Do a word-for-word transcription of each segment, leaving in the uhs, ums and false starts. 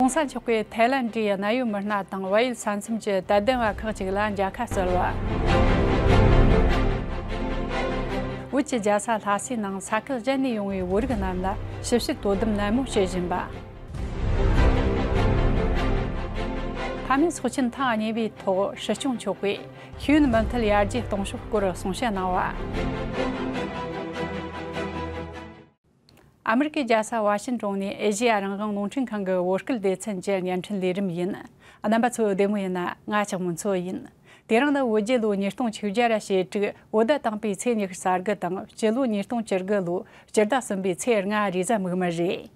གོང་ས་མཆོག་གིས་ཐའི་ལན་ཌིའི་གནད་ཡོད་མི་སྣ་དང་བལ་ཡུལ་ས་མཚམས་ཀྱི་དད་ལྡན་པ་ཁག་ཅིག་ལ་མཇལ་ཁ་སྩལ་བ། བོད་ཀྱི་རྒྱལ་ས་ལྷ་སའི་ནང་ས་ཁུལ་གཞན་ནས་ཡོང་བའི་བོད་རིགས་རྣམས་ལ་ཞིབ་བཤེར་དོ་དམ་ནན་མོ་བྱེད་བཞིན་པ། ཕ་མེས་ཚོགས་ཆེན་ཐེངས་གཉིས་པའི་ཐོག་སྲིད་སྐྱོང་མཆོག་གིས་ཤེས་ཡོན་མུ་མཐུད་ཡར་རྒྱས་གཏོང་ཕྱོགས་སྐོར་གསུང་བཤད་གནང་བ། ཨ་མི་རི་ཀའི་རྒྱལ་ས་ཝ་ཤིན་ཏོན་ནས་ཨེ་ཤེ་ཡ་རང་དབང་རླུང་འཕྲིན་ཁང་གི་བོད་སྐད་སྡེ་ཚན་གྱི་བརྙན་འཕྲིན་ལས་རིམ་ཡིན། རྣམ་པ་ཚོ་བདེ་མོ་ཡིན་ན། ང་ལྕགས་མོ་མཚོ་ཡིན། དེ་རིང་ནི་བོད་རྒྱལ་ལོ་ཉིས་སྟོང་བཅུ་བརྒྱ་ར་ཞེ་དྲུག་བོད་ཟླ་དང་པོའི་ཚེས་ཉི་ཤུ་རྩ་དགུ་དང་སྤྱི་ལོ་ཉིས་སྟོང་བཅུ་དགུ་ལོའི་སྤྱི་ཟླ་གསུམ་པའི་ཚེས་ལྔ་རེས་གཟའ་མིག་དམར་རེད།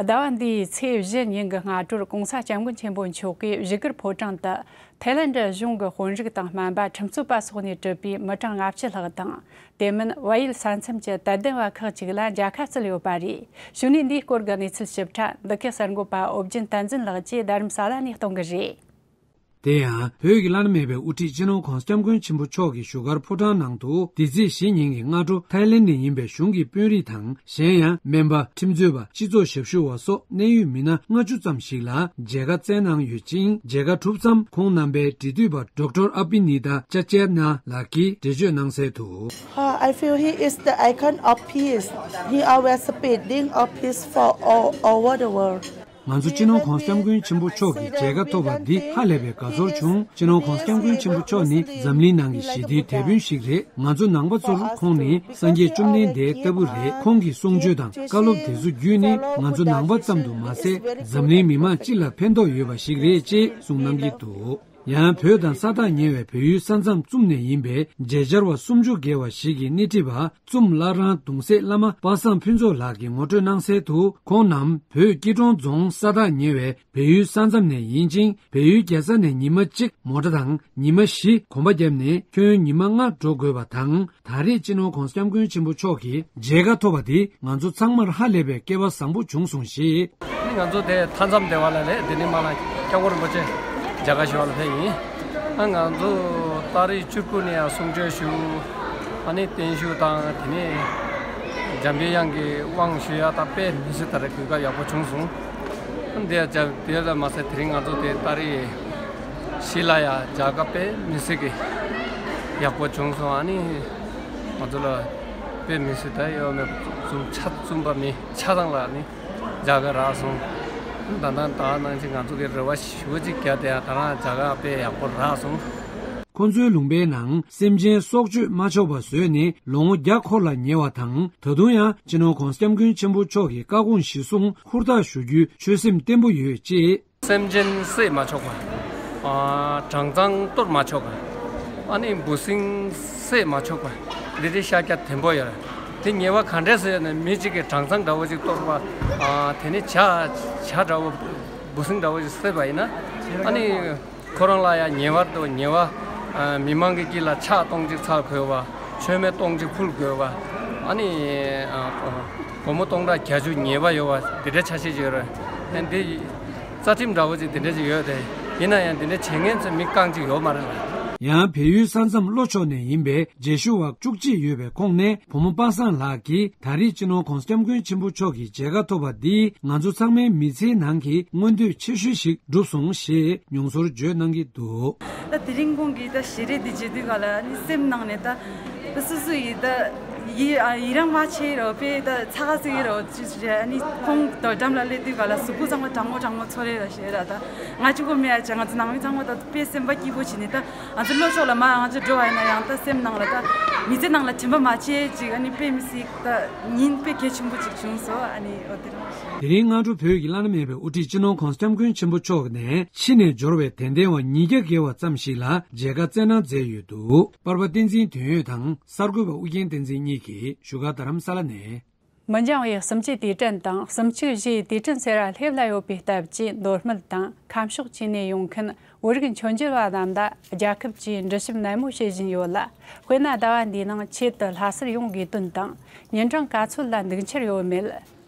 ཟླ་བ་འདིའི་ཚེས་བཞི་ཉིན་གྱི་སྔ་དྲོར་གོང་ས་སྐྱབས་མགོན་ཆེན་པོ་མཆོག་གིས་བཞུགས་སྒར་ཕོ་བྲང་དུ་ཐའི་ལན་ཌི་གཞུང་གི་དཔོན་རིགས་དང་སྨན་པ་ཁྲིམས་རྩོད་པ་སོགས་ནས་གྲུབ་པའི་མི་གྲངས་ལྔ་བཅུ་ལྷག་དང་། དེ་མིན་བལ་ཡུལ་ས་མཚམས་ཀྱི་དད་ལྡན་པ་ཁག་ཅིག་ལ་མཇལ་ཁ་སྩལ་ཡོད་པ་རེད། བྱུང་གནས་འདིའི་སྐོར་གྱི་གནས་ཚུལ་ཞིབ་ཕྲ་འདི་གའི་གསར་འགོད་པ་ཨོ་རྒྱན་བསྟན་འཛིན་ལགས་ཀྱིས་རྡ་རམ་ས་ལ་ནས་གཏོང་གི་རེད། དེ་ཡང་བོད་ཀྱི་བླ་ན་མེད་པའི་དབུ་ཁྲིད་སྤྱི་ནོར་གོང་ས་སྐྱབས་མགོན་ཆེན་པོ་མཆོག་གི་བཞུགས་སྒར་ཕོ་བྲང་ནང་དུ་འདི་ཚེས་བཞི་ཉིན་གྱི་སྔ་དྲོ་ཐའི་ལེན་ནས་ཡིན་པའི་གཞུང་གི་དཔོན་རིགས་དང་། གཞན་ཡང་སྨན་པ། ཁྲིམས་རྩོད་པ། སྤྱི་ཚོགས་ཞབས་ཞུ་བ་སོགས་གནད་ཡོད་མི་སྣ་ལྔ་བཅུ་ཙམ་ཞིག་ལ་མཇལ་ཁ་བསྩལ་གནང་ཡོད་ཅིང་། མཇལ་ཁ་གྲུབ་མཚམས་ཁོང་རྣམ་པའི་འབྲེལ་མཐུད་པ་ཌོག་ཊར་ཨ་པི་ནི་ཏཱ་ཅཱ་ཅཱ་ན་ལགས་ཀྱིས་འགྲེལ་བརྗོད་གནང་གསལ་དུ། Uh, I feel he is the icon of peace. He always spreading of peace for all over the world. ང་ཚོ་སྤྱི་ནོར་གོང་ས་སྐྱབས་མགོན་ཆེན་པོ་མཆོག་གི་མཇལ་ཁ་ཐོབ་པ་འདི་ཧ་ལས་པའི་དགའ་ཚོར་བྱུང་། སྤྱི་ནོར་གོང་ས་སྐྱབས་མགོན་ཆེན་པོ་མཆོག་ནི་འཛམ་གླིང་ནང་གི་ཞི་བདེའི་དེད་དཔོན་ཞིག་རེད། ང་ཚོ་ནང་པ་ཚོར་ཁོང་ནི་སངས་རྒྱས་བཅོམ་ལྡན་འདས་ལྟ་བུ་རེད། ཁོང་གི་གསུང་ཆོས་དང་བཀའ་སློབ་དེ་ཚོ་བརྒྱུད་ནས་ང་ཚོ་ནང་པ་ཙམ་དུ་མ་ཟད། འཛམ་གླིང་མི་མང་སྤྱི་ལ་ཕན་ཐོགས་ཡོད་པ་ཞིག་རེད་ཅེས་གསུངས་གནང་གི་འདུག། ཡང་བོད་དང་ས་ཐག་ཉེ་བའི་བལ་ཡུལ་ས་མཚམས་གསུམ་ནས་ཡིན་པའི་མཇལ་བཅར་བ་སུམ་ཅུ་བརྒལ་བ་ཞིག་གིས་སྣེ་ཁྲིད་པ་ཙུམ་བླ་བྲང་གདུང་སྲས་བླ་མ་པ་སངས་ཕུན་ཚོགས་ལགས་ཀྱིས་ངོ་སྤྲོད་གནང་གསལ་དུ། ཁོང་རྣམས་བོད་སྐྱིད་གྲོང་རྫོང་ས་ཐག་ཉེ་བའི་བལ་ཡུལ་ས་མཚམས་ནས་ཡིན་ཅིང་། བལ་ཡུལ་རྒྱལ་ས་ནས་ཉི་མ་གཅིག་མོ་ཊ་དང་ཉི་མ་བཞི་གོམ་པ་བརྒྱབ་ནས་ཁྱོན་ཉི་མ་ལྔ་འགྲོ་དགོས་པ་དང་། ད་རེས་སྤྱི་ནོར་གོང་ས་སྐྱབས་མགོན་ཆེན་པོ་མཆོག་གི་མཇལ་ཁ་ཐོབ་པ་དེ་ང་ཚོ་ཚང་མར་ཧ་ལས་པའི་སྐལ་བ་བཟང་པོ་བྱུང་སོང་ཞེས། ནི་ང་ཚོ་དེ་མཐའ་མཚམས་སྡེ་བ་ལ་ལས་འདི་ནི་མ་ལ་སྐྱབས་མགོན་རིན་པོ་ཆེ་མཇལ་ཁ་ཞུ་བ་ལ་ཕེབས་ཡིན། ཨ་ང་ཚོ་ཏ་རིག་བཅུ་དགུ་ནས་ཡང་གསུང་ཆོས་ཞུ། ཨ་ནི་བརྟན་བཞུགས་དང་དེ་ནས་འཇམ་པའི་དབྱངས་ཀྱི་དབང་ཞུ་ཡ་དང་དཔེ་མི་སྲིད་ད་རེ་གོ་སྐབས་ཡག་པོ་བྱུང་སོང་། ཨ་འདི་ཡ་ཅག་དེ་ལ་མ་ཟད་དེ་རིང་ང་ཚོ་དེ་ཏ་རིག་བཞི་ལ་ཡ་མཇལ་ཁ་དཔེ་མི་སྲིད་ཀྱི་ཡག་པོ་བྱུང་སོང་། ཨ་ནི་ང་ཚོ་ལ་དཔེ་མི་སྲིད་ད་ཡོད་མེད་འཛུམ་ཆ་འཛུམ་པ་མི་ཆ་ཚང་ལ་ནི་མཇལ་ཁ་རག་སོང་། ད་ལྟ་ད་ནང་བཞིན་ང་ཚོ་གི་རེ་བ་ཞུ་བ་ཅིག་བརྒྱབ་དེ་ཡང་ད་རང་མཇལ་ཁ་དཔེ་ཡག་པོ་རག་སོང་། ཁོ་ཚོའི་ལུང་པའི་ནང་སེམས་ཅན་སྲོག་གཅོད་མ་ཆོག་པ་བཟོས་ནས་ལོ་ངོ་བརྒྱ་འཁོར་ལ་ཉེ་བ་དང་། ད་དུང་ཡང་སྤྱི་ནོར་གོང་ས་སྐྱབས་མགོན་ཆེན་པོ་མཆོག་གི་བཀའ་དགོངས་གཞིར་བཟུང་ཧུར་ཐག་ཞུ་རྒྱུའི་ཆོད་སེམས་བརྟན་པོ་ཡོད་ཅེས། སེམས་ཅན་བསད་མ་ཆོག་པ། ཨ་གྲངས་ཚང་གཏོར་མ་ཆོག་པ། ཨ་ནི་འབུ་སྲིན་བསད་མ་ཆོག་པ། འདི་འདྲའི་ཤ་རྒྱགས་དམ་པོ་ཡོད་རེད། དེ་ཉེས་པ་ག་འདྲས་ཟེར་ན་མི་གཅིག་གིས་གྲངས་ཚང་འདྲ་བོ་ཅིག་གཏོར་བ། ཨ་དེ་ནི་བྱ་བྱ་འདྲ་བོ་འབུ་སྲིན་འདྲ་བོ་ཅིག་བསད་པ་ཡིན་ན། ཨ་ནི་ཁོ་རང་ལ་ཡང་ཉེས་པ་དང་ཉེས་པ། ཨ་མི་མང་གི་དཀྱིལ་ལ་ཕྱག་སྟོང་གཅིག་འཚལ་དགོས་པ། མཆོད་མེ་སྟོང་གཅིག་ཕུལ་དགོས་པ། ཨ་ནི་ཨ་སྒོར་མོ་སྟོང་ཕྲག་བརྒྱད་ཅུ་ཉེས་པ་ཡོད་པ་འདི་འདྲའི་ཆ་ཤས་ཅིག་ཡོད་རེད། ཨ་འདི་རྩ་ཁྲིམས་འདྲ་བོ་ཅིག་འདི་འདྲ་ཅིག་ཡོད་དེ། ཡིན་ན་ཡང་འདི་འདྲ་བྱེད་མཁན་ཚོ་མི་རྐང་གཅིག་ཡོད་མ་རེད་ལ། ཡང་བལ་ཡུལ་ས་མཚམས་ལྷོ་ཕྱོགས་ནས་ཡིན་པའི་རྗེས་ཤུལ་བ་བཅུ་གཅིག་ཡོད་པའི་ཁོངས་ནས་བུ་མོ་པ་སངས་ལགས་ཀྱིས་ད་རེས་སྤྱི་ནོར་གོང་ས་སྐྱབས་མགོན་ཆེན་པོ་མཆོག་གི་མཇལ་ཁ་ཐོབ་པ་འདིས་ང་ཚོ་ཚང་མའི་མི་ཚེའི་ནང་གི་མངོན་འདོད་ཆེ་ཤོས་ཤིག་འགྲུབ་སོང་ཞེས་མྱོང་ཚོར་བརྗོད་གནང་གི་འདུག། ད་དེ་རིང་ཁོང་གིས་ད་ཞལ་རས་འདི་མཇལ་དུས་ག་ལ་ནི་སེམས་ནང་ནས་ད་ད་སུ་སུ་ཡིས་ད་ཡི་ཨ་ཡི་རང་མ་ཆེ་རོ་པས་ད་ཚ་ག་ཚིག་རོ་ཅི་ཞེས་ནི་ཁོང་དོ་འགྲམ་ལ་སླེབས་དུས་ག་ལ་གཟུགས་པོ་ཚང་མ་གྲང་མོ་གྲང་མོ་ཚོར་རེ་ར་ཞེས་ར། ད་ང་གཅིག་པོ་མེད་ཨ་ཅག་ང་ཚོ་ནང་མི་ཚང་མ་ད་དཔེ་སེམས་པ་སྐྱིད་པོ་བྱས་ནས་ད་ང་ཚོ་ལྷོ་ཕྱོགས་ལ་མ་ང་ཚོ་འགྲོ་བ་ཡིན་ན་ཡང་ད་སེམས་ནང་ལ་ད་མི་ཚེ་ནང་ལ་དྲན་པ་མ་ཆེ་ཅིག་ཨ་ནི་དཔེ་མི་སྲིད་ད་ཉིན་དཔེ་གལ་ཆེན་པོ་ཅིག་བྱུང་སོང་། ཨ་ནི་འོ་དེ་རང་། དེ་རིང་སྔ་དྲོ་བོད་ཀྱི་བླ་ན་མེད་པའི་དབུ་ཁྲིད་སྤྱི་ནོར་གོང་ས་སྐྱབས་མགོན་ཆེན་པོ་མཆོག་ནས་ཕྱི་ནས་འབྱོར་བའི་དད་ལྡན་བ་ཉིས་བརྒྱ་བརྒལ་བ་ཙམ་ཞིག་ལ་མཇལ་ཁ་བསྩལ་གནང་མཛད་ཡོད་འདུག། པར་པ་བསྟན་འཛིན་དོན་ཡོད་དང་གསར་འགོད་པ་ཨུ་རྒྱན་བསྟན་འཛིན་གཉིས་ཀྱིས་བཞུགས་སྒར་རྡ་རམ་ས་ལ་ནས། མི་འགྱང་བའི་གསུམ་བཅུའི་དུས་དྲན་དང་གསུམ་བཅུ་བཞིའི་དུས་དྲན་ཟེར་བ་སླེབས་ལ་ཡོད་པའི་སྟབས་ཀྱིས། མདོ་སྨད་དང་ཁམས་ཕྱོགས་བཅས་ནས་ཡོང་མཁན་བོད་རིགས་མཆོད་མཇལ་བ་རྣམས་ལ་རྒྱལ་ཁབ་ཀྱིས་འདྲི་ཞིབ་ནན་མོ་བྱེད་བཞིན་ཡོད་ལ། དཔེར་ན་ཟླ་བ་འདིའི་ནང་ཆེད་དུ་ལྷ་སར་ཡོང་དགོས་དོན་དང་ཉིན་གྲངས་ག་ཚོད་ལ་འདུག་འཆར་ཡོད་མེད།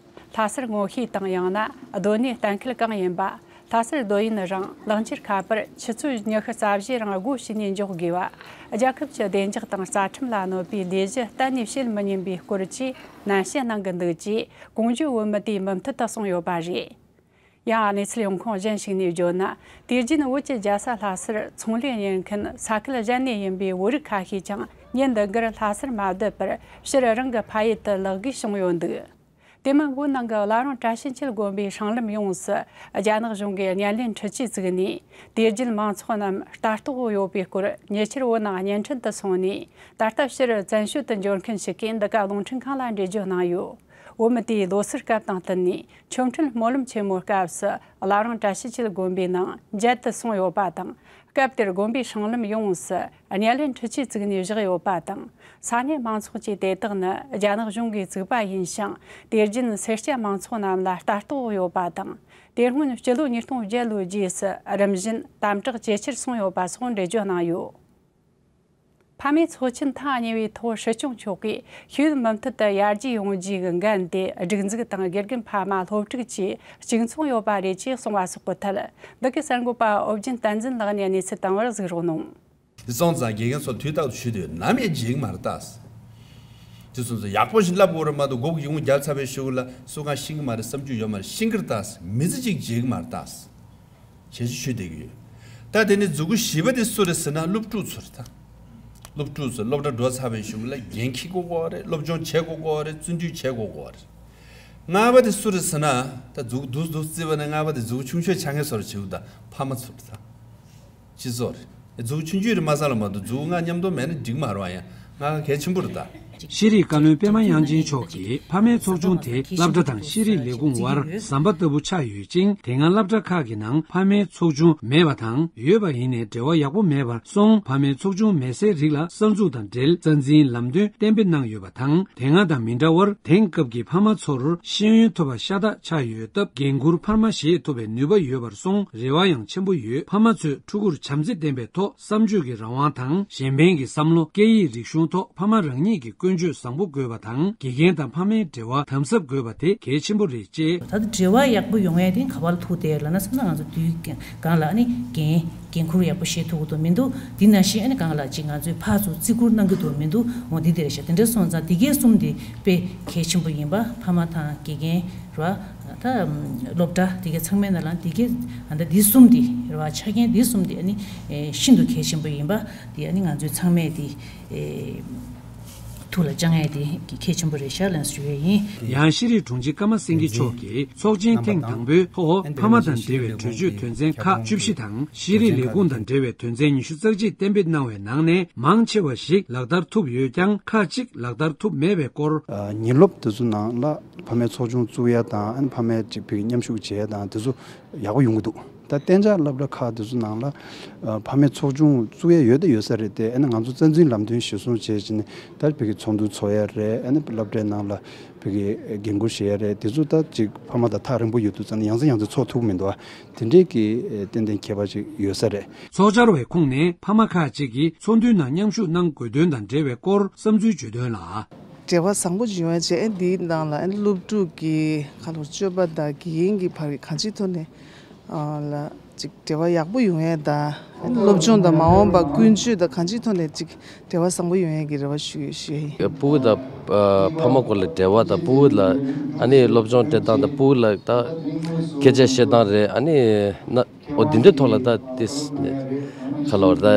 ལྷ་སར་ངོ་ཤེས་དང་ཡང་ན་སྡོད་གནས་གཏན་འཁེལ་གང་ཡིན་པ། ལྷ་སར་སྡོད་ཡུན་རིང་། ལག་འཁྱེར་ཁ་པར། ཆུ་ཚོད་ཉི་ཤུ་རྩ་བཞིའི་རིང་སྒོ་ཕྱེ་ནས་འཇོག་དགོས་པ། རྒྱལ་ཁབ་ཀྱི་བདེ་འཇགས་དང་རྩ་ཁྲིམས་ལ་གནོད་པའི་ལས་གཞི་གཏན་ནས་བྱེད་མི་ཉན་པའི་སྐོར་གྱི་ནན་བཤད་གནང་གི་འདུག་ཅེས་གོང་བརྗོད་བོད་མི་དེས་མུ་མཐུད་དུ་གསུངས་ཡོད་པ་རེད། ཡང་གནས་ཚུལ་ཡོང་ཁུངས་གཞན་ཞིག་ནས་བརྗོད་ན། དུས་རྒྱུན་བོད་ཀྱི་རྒྱལ་ས་ལྷ་སར་ཚོང་ལས་གཉེར་མཁན་ས་ཁུལ་གཞན་ནས་ཡིན་པའི་བོད་རིགས་ཁ་ཤས་ཀྱང་ཉིན་འདི་འགར་ལྷ་སར་མ་སྡོད་པར་ཕྱིར་རང་གི་ཕ་ཡུལ་དུ་ལོག་དགོས་བྱུང་ཡོད་འདུག་དེ་མིན་བོད་ནང་གི་བླ་བྲང་བཀྲ་ཤིས་འཁྱིལ་དགོན་པའི་སྲང་ལམ་ཡོངས་སུ་རྒྱ་ནག་གཞུང་གིས་བརྙན་ལེན་འཕྲུལ་ཆས་བཙུགས་ནས། དུས་རྒྱུན་མང་ཚོགས་རྣམས་ལྟ་རྟོག་འོག་ཡོད་པའི་སྐོར་ཉེ་ཆར་བོད་ནང་བརྙན་འཕྲིན་དུ་སོང་ནས། ད་ལྟ་ཕྱིར་བཙན་བྱོལ་དུ་འབྱོར་མཁན་ཞིག་གིས་འདི་ག་རླུང་འཕྲིན་ཁང་ལ་འགྲེལ་བརྗོད་གནང་ཡོད། བོད་མི་དེས་ལོ་སར་སྐབས་དང་བསྟུན་ནས་ཆོ་འཕྲུལ་སྨོན་ལམ་ཆེན་མོའི་སྐབས་སུ་བླ་བྲང་བཀྲ་ཤིས་འཁྱིལ་དགོན་པའི་ནང་མཇལ་དུ་སོང་ཡོད་པ་དང་། སྐབས་དེར་དགོན་པའི་སྲང་ལམ་ཡོངས་སུ་བརྙན་ལེན་འཕྲུལ་ཆས་བཙུགས་ནས་བཞག་ཡོད་པ་དང་། ས་གནས་མང་ཚོགས་ཀྱིས་དེ་དག་ནི་རྒྱ་ནག་གཞུང་གིས་བཙུགས་པ་ཡིན་ཞིང་། དུས་རྒྱུན་སེར་སྐྱ་མང་ཚོགས་རྣམས་ལ་ལྟ་རྟོག་ཡོད་པ་དང་། དེ་སྔོན་སྤྱི་ལོ་ཉིས་སྟོང་བརྒྱད་ལོའི་རྗེས་སུ་རིམ་བཞིན་དམ་དྲག་ཇེ་ཆེར་སོང་ཡོད་པ་སོགས་འགྲེལ་བརྗོད་གནང་ཡོད། ཕ་མའི་ཚོགས་ཆེན་ཐེངས་གཉིས་པའི་ཐོག་སྲིད་སྐྱོང་མཆོག་གིས་ཤེས་ཡོན་མུ་མཐུད་དུ་ཡར་རྒྱས་ཡོང་རྒྱུའི་འགན་དེ་སྒྲིག་འཛུགས་དང་དགེ་རྒན་ཕ་མ་སློབ་ཕྲུག་བཅས་གཅིག་མཚུངས་ཡོད་པ་རེད་ཅེས་གསུངས་པ་སོགས་ཀྱི་ཐད། འདི་གའི་གསར་འགོད་པ་ཨོ་རྒྱན་བསྟན་འཛིན་ལགས་ནས་གནས་ཚུལ་དང་པོར་གཟིགས་རོགས་གནང་། དེ་སོང་ཙང་དགེ་རྒན་ཚོ་དུས་རྟག་ཏུ་ཞུས་དུས་ནམ་ཡང་བརྗེད་ཀྱི་མ་རེད་ད། དེ་སོང་ཙང་ཡག་པོ་ཞིག་བསླབ་དགོས་རེད་མ་གཏོགས་མགོ་གི་ཡོང་རྒྱབ་ཚར་བའི་གཞུག་ལ་སུ་གང་ཤེས་ཀྱི་མ་རེད། བསམ་རྒྱུ་ཡོད་མ་རེད། ཤེས་ཀྱི་རེད་ད། མི་ཚེ་གཅིག་བརྗེད་ཀྱི་མ་རེད་ད། བྱས་ཞུ་བསྡད་ཀྱི་ཡོད། ད་དེ་ནི་མཛུ་གུ་བཞི་པ་དེ་སུ་རེད་ཟེར་ན་སློབ་ཕྲུག་ཚོ་རེད་ད། སློབ་ཕྲུག་ཚོ་སློབ་གྲྭ་འགྲོ་ཚར་བའི་གཞུག་ལ་འགན་འཁྱེར་དགོས་དགོས་རེད། སློབ་སྦྱོང་བྱེད་དགོས་དགོས་རེད། བརྩོན་འགྲུས་བྱེད་དགོས་དགོས་རེད། ལྔ་པ་དེ་སུ་རེད་ཟེར་ན། ད་མཛུ་གུ་འདུག་འདུག་བརྩིས་པ་ནི་ལྔ་པ་དེ་མཛུ་གུ་ཆུང་ཤོས་ཆ་ངེས་བཟོ་འདྲ་བྱེད་དགོས། ད་ཕ་མ་ཚོ་རེད་ད། སྤྱི་ཚོགས་རེད། མཛུ་གུ་ཆུང་ཆུང་རེད་མ་ཟ་ལ་མ་གཏོགས་མཛུ་གུ་ལྔ་མཉམ་དུ་མེད་ན་འགྲིག་མ་རེད་པ། ཡང་ལྔ་གལ་ཆེན་པོ་རེད་ད། ཤེས་རིག་བཀའ་བློན་པད་མ་དབྱངས་ཅན་མཆོག་གིས་ཕ་མའི་ཚོགས་ཆུང་དེ་སློབ་གྲྭ་དང་ཤེས་རིག་ལས་ཁུངས་དབར་ཟམ་པ་ལྟ་བུ་ཆགས་ཡོད་ཅིང་། དེ་སྔ་སློབ་གྲྭ་ཁག་གི་ནང་ཕ་མའི་ཚོགས་ཆུང་མེད་པ་དང་། ཡོད་པ་ཡིན་ནའི་འབྲེལ་བ་ཡག་པོ་མེད་པར་སོང་། ཕ་མའི་ཚོགས་ཆུང་མེད་སའི་རིགས་ལ་གསར་འཛུགས་དང་འབྲེལ་རྩ་འཛིན་ལམ་སྟོན་གཏན་འབེབས་གནང་ཡོད་པ་དང་། དེ་སྔ་དང་མི་འདྲ་བར་དེང་སྐབས་ཀྱི་ཕ་མ་ཚོར་ཤེས་ཡོན་ཐོབ་པ་ཤ་སྟག་ཆགས་ཡོད་སྟབས། འགན་འཁུར་འཕར་མ་བཞེས་ཐུབ་པའི་ནུས་པ་ཡོད་པར་སོང་། རེ་བ་ཡང་ཆེན་པོ་ཡོད། ཕ་མ་ཚོས་ཕྲུ་གུར་བྱམས་བརྩེ་ལྡན་པའི་ཐོག་བསམ་སྤྱོད་ཀྱི་རང་དབང་དང་། གཞན་ཕན་གྱི་བསམ་བློ། སྐད་ཡིག་རིག་གཞུང་ཐོག་ཕ་མ་རང་ཉིད་ཀྱི་ཀུན་སྤྱོད་བཟང་པོ་དགོས་པ་དང་། དགེ་རྒན་དང་ཕ་མའི་འབྲེལ་བ་དམ་ཟབ་དགོས་པ་དེ་གལ་ཆེན་པོ་རེད་ཅེས། ད་ལྟ་འབྲེལ་བ་ཡག་པོ་ཡོང་ཡ་དེ་ག་པར་ཐུག་བསྡད་ཡོད་ལབ་ན། བསམ་ན་ང་ཚོ་དུས་སྒང་ལ་ཨ་ནི་འགན་འགན་འཁུར་ཡག་པོ་བཞེས་ཐུབ་ཀྱི་འདུག་མི་འདུག་དེ་ནང་བཞིན་ཨ་ནི་སྒང་ལ་ཅིག་ང་ཚོས་ཕར་ཚུར་བརྩི་བཀུར་གནང་གི་འདུག་མི་འདུག་འོ་འདི་དེ་རེད་ཤག་དེ་འདྲ་སོང་ཙང་དེ་གའི་གསུམ་དེ་དཔེ་གལ་ཆེན་པོ་ཡིན་པ། ཕ་མ་དང་དགེ་རྒན་རེད་པ། ད་སློབ་གྲྭ་དེ་གའི་ཚང་མའི་ནང་ལ་དེ་གའི་ཨ་ད་འདི་གསུམ་དེ་རེད་པ། ཆ་རྐྱེན་འདི་གསུམ་དེ་ཨ་ནི་ཤིན་ཏུ་གལ་ཆེན་པོ་ཡིན་པ་དེ་ཨ་ནི་ང་ཚོས་ཚང་མས་དེ། ཨེ། ཐུགས་ལ་བཅངས་ཡས་དེ་གལ་ཆེན་པོ་རེད་ཤག་ལབ་ཞུ་ཡས་ཡིན། ཡང་ཤེས་རིག་དྲུང་ཆེ་ཀརྨ་སེང་གེ་མཆོག་གིས་ཚོགས་ཆེན་ཐེངས་དང་པོའི་ཐོག་ཕ་མ་དང་འབྲེལ་བའི་གྲོས་ཆོད་དོན་ཚན་ཁག་བཅུ་བཞི་དང་། ཤེས་རིག་ལས་ཁུངས་དང་འབྲེལ་བའི་དོན་ཚན་ཉི་ཤུ་རྩ་གཅིག་གཏན་འབེབས་གནང་བའི་ནང་ནས་མང་ཆེ་བ་ཞིག་ལག་བསྟར་ཐུབ་ཡོད་ཀྱང་། ཁག་ཅིག་ལག་བསྟར་ཐུབ་མེད་པའི་སྐོར། ཉིན་སློབ་དེ་ཚོ་ནང་ལ་ཕ་མའི་ཚོགས་ཆུང་བཙུགས་ཡ་དང་། ཨ་ནི་ཕ་མའི་ཅིག་བོད་ཀྱི་མཉམ་ཞུགས་བྱེད་ཡ་དང་དེ་ཚོ་ཡག་པོ་ཡོང་གི་འདུག་ད་གཏན་འཇགས་སློབ་གྲྭ་ཁག་དེ་ཚོ་ནང་ལ་ཨ་ཕ་མའི་ཚོགས་ཆུང་བཙུགས་ཡ་ཡོད་ད་ཡོད་ས་རེད་དེ། ཨ་ནི་ང་ཚོ་རྩ་འཛིན་ལམ་སྟོན་གཞིར་བཟུང་བྱས་བྱས་ནས་ད་བོད་ཀྱི་ཚོགས་འདུ་ཚོགས་ཡ་རེད། ཨ་ནི་སློབ་གྲྭའི་ནང་ལ་བོད་ཀྱི་འགན་འཁུར་བཞེས་ཡ་རེད། དེ་ཚོ་ད་ཅིག་ཕ་མ་དང་ཐག་རིང་པོ་ཡོད་དུས་ཙང་ནས་ཡང་སེ་ཡང་སེ་ཚོགས་ཐུབ་མི་འདུག་ཨ་དེ་འདྲའི་གི་ཏན་ཏན་ཁྱད་པར་ཅིག་ཡོད་ས་རེད། ཚོགས་བཅར་བའི་ཁོངས་ནས་ཕ་མ་ཁག་ཅིག་གིས་ཚོགས་འདུའི་ནང་མཉམ་ཞུགས་གནང་དགོས་དོན་དང་འབྲེལ་བའི་སྐོར་བསམ་ཚུལ་བརྗོད་དོན་ལ། འབྲེལ་བ་བཟང་པོ་ཅིག་ཡོང་ཡ་བྱས། ཨ་འདིའི་ནང་ལ་ཨ་སློབ་ཕྲུག་གི་ཁ་ལོ་སྤྱོད་པ་དང་དགེ་རྒན་གྱི་བར་གྱི་གང་ཅིའི་ཐོག་ནས་ཨ་ལ་ཅིག་འབྲེལ་བ་ཡག་པོ་ཡོང་ཡ་དང་། ཨ་སློབ་སྦྱོང་དང་མ་འོངས་པ་ཀུན་སྤྱོད་དང་གང་ཅིའི་ཐོག་ནས་ཅིག་འབྲེལ་བ་བཟང་པོ་ཡོང་ཡ་གི་རེ་བ་ཞུ་ཞུ་ཡ་ཡིན། ཕྲུ་གུ་དང་ཨ་ཕ་མ་སྐོར་ལ་འབྲེལ་བ་དང་། ཕྲུ་གུ་ལ་ཨ་ནི་སློབ་སྦྱོང་སྤྲད་སྟངས་དང་། ཕྲུ་གུ་ལ་ད་སྐད་ཆ་བཤད་སྟངས་རེད། ཨ་ནི་ན། འོ་འདི་འདྲའི་ཐོག་ལ་ད་ཏིས་ཁ་ལོར་ད་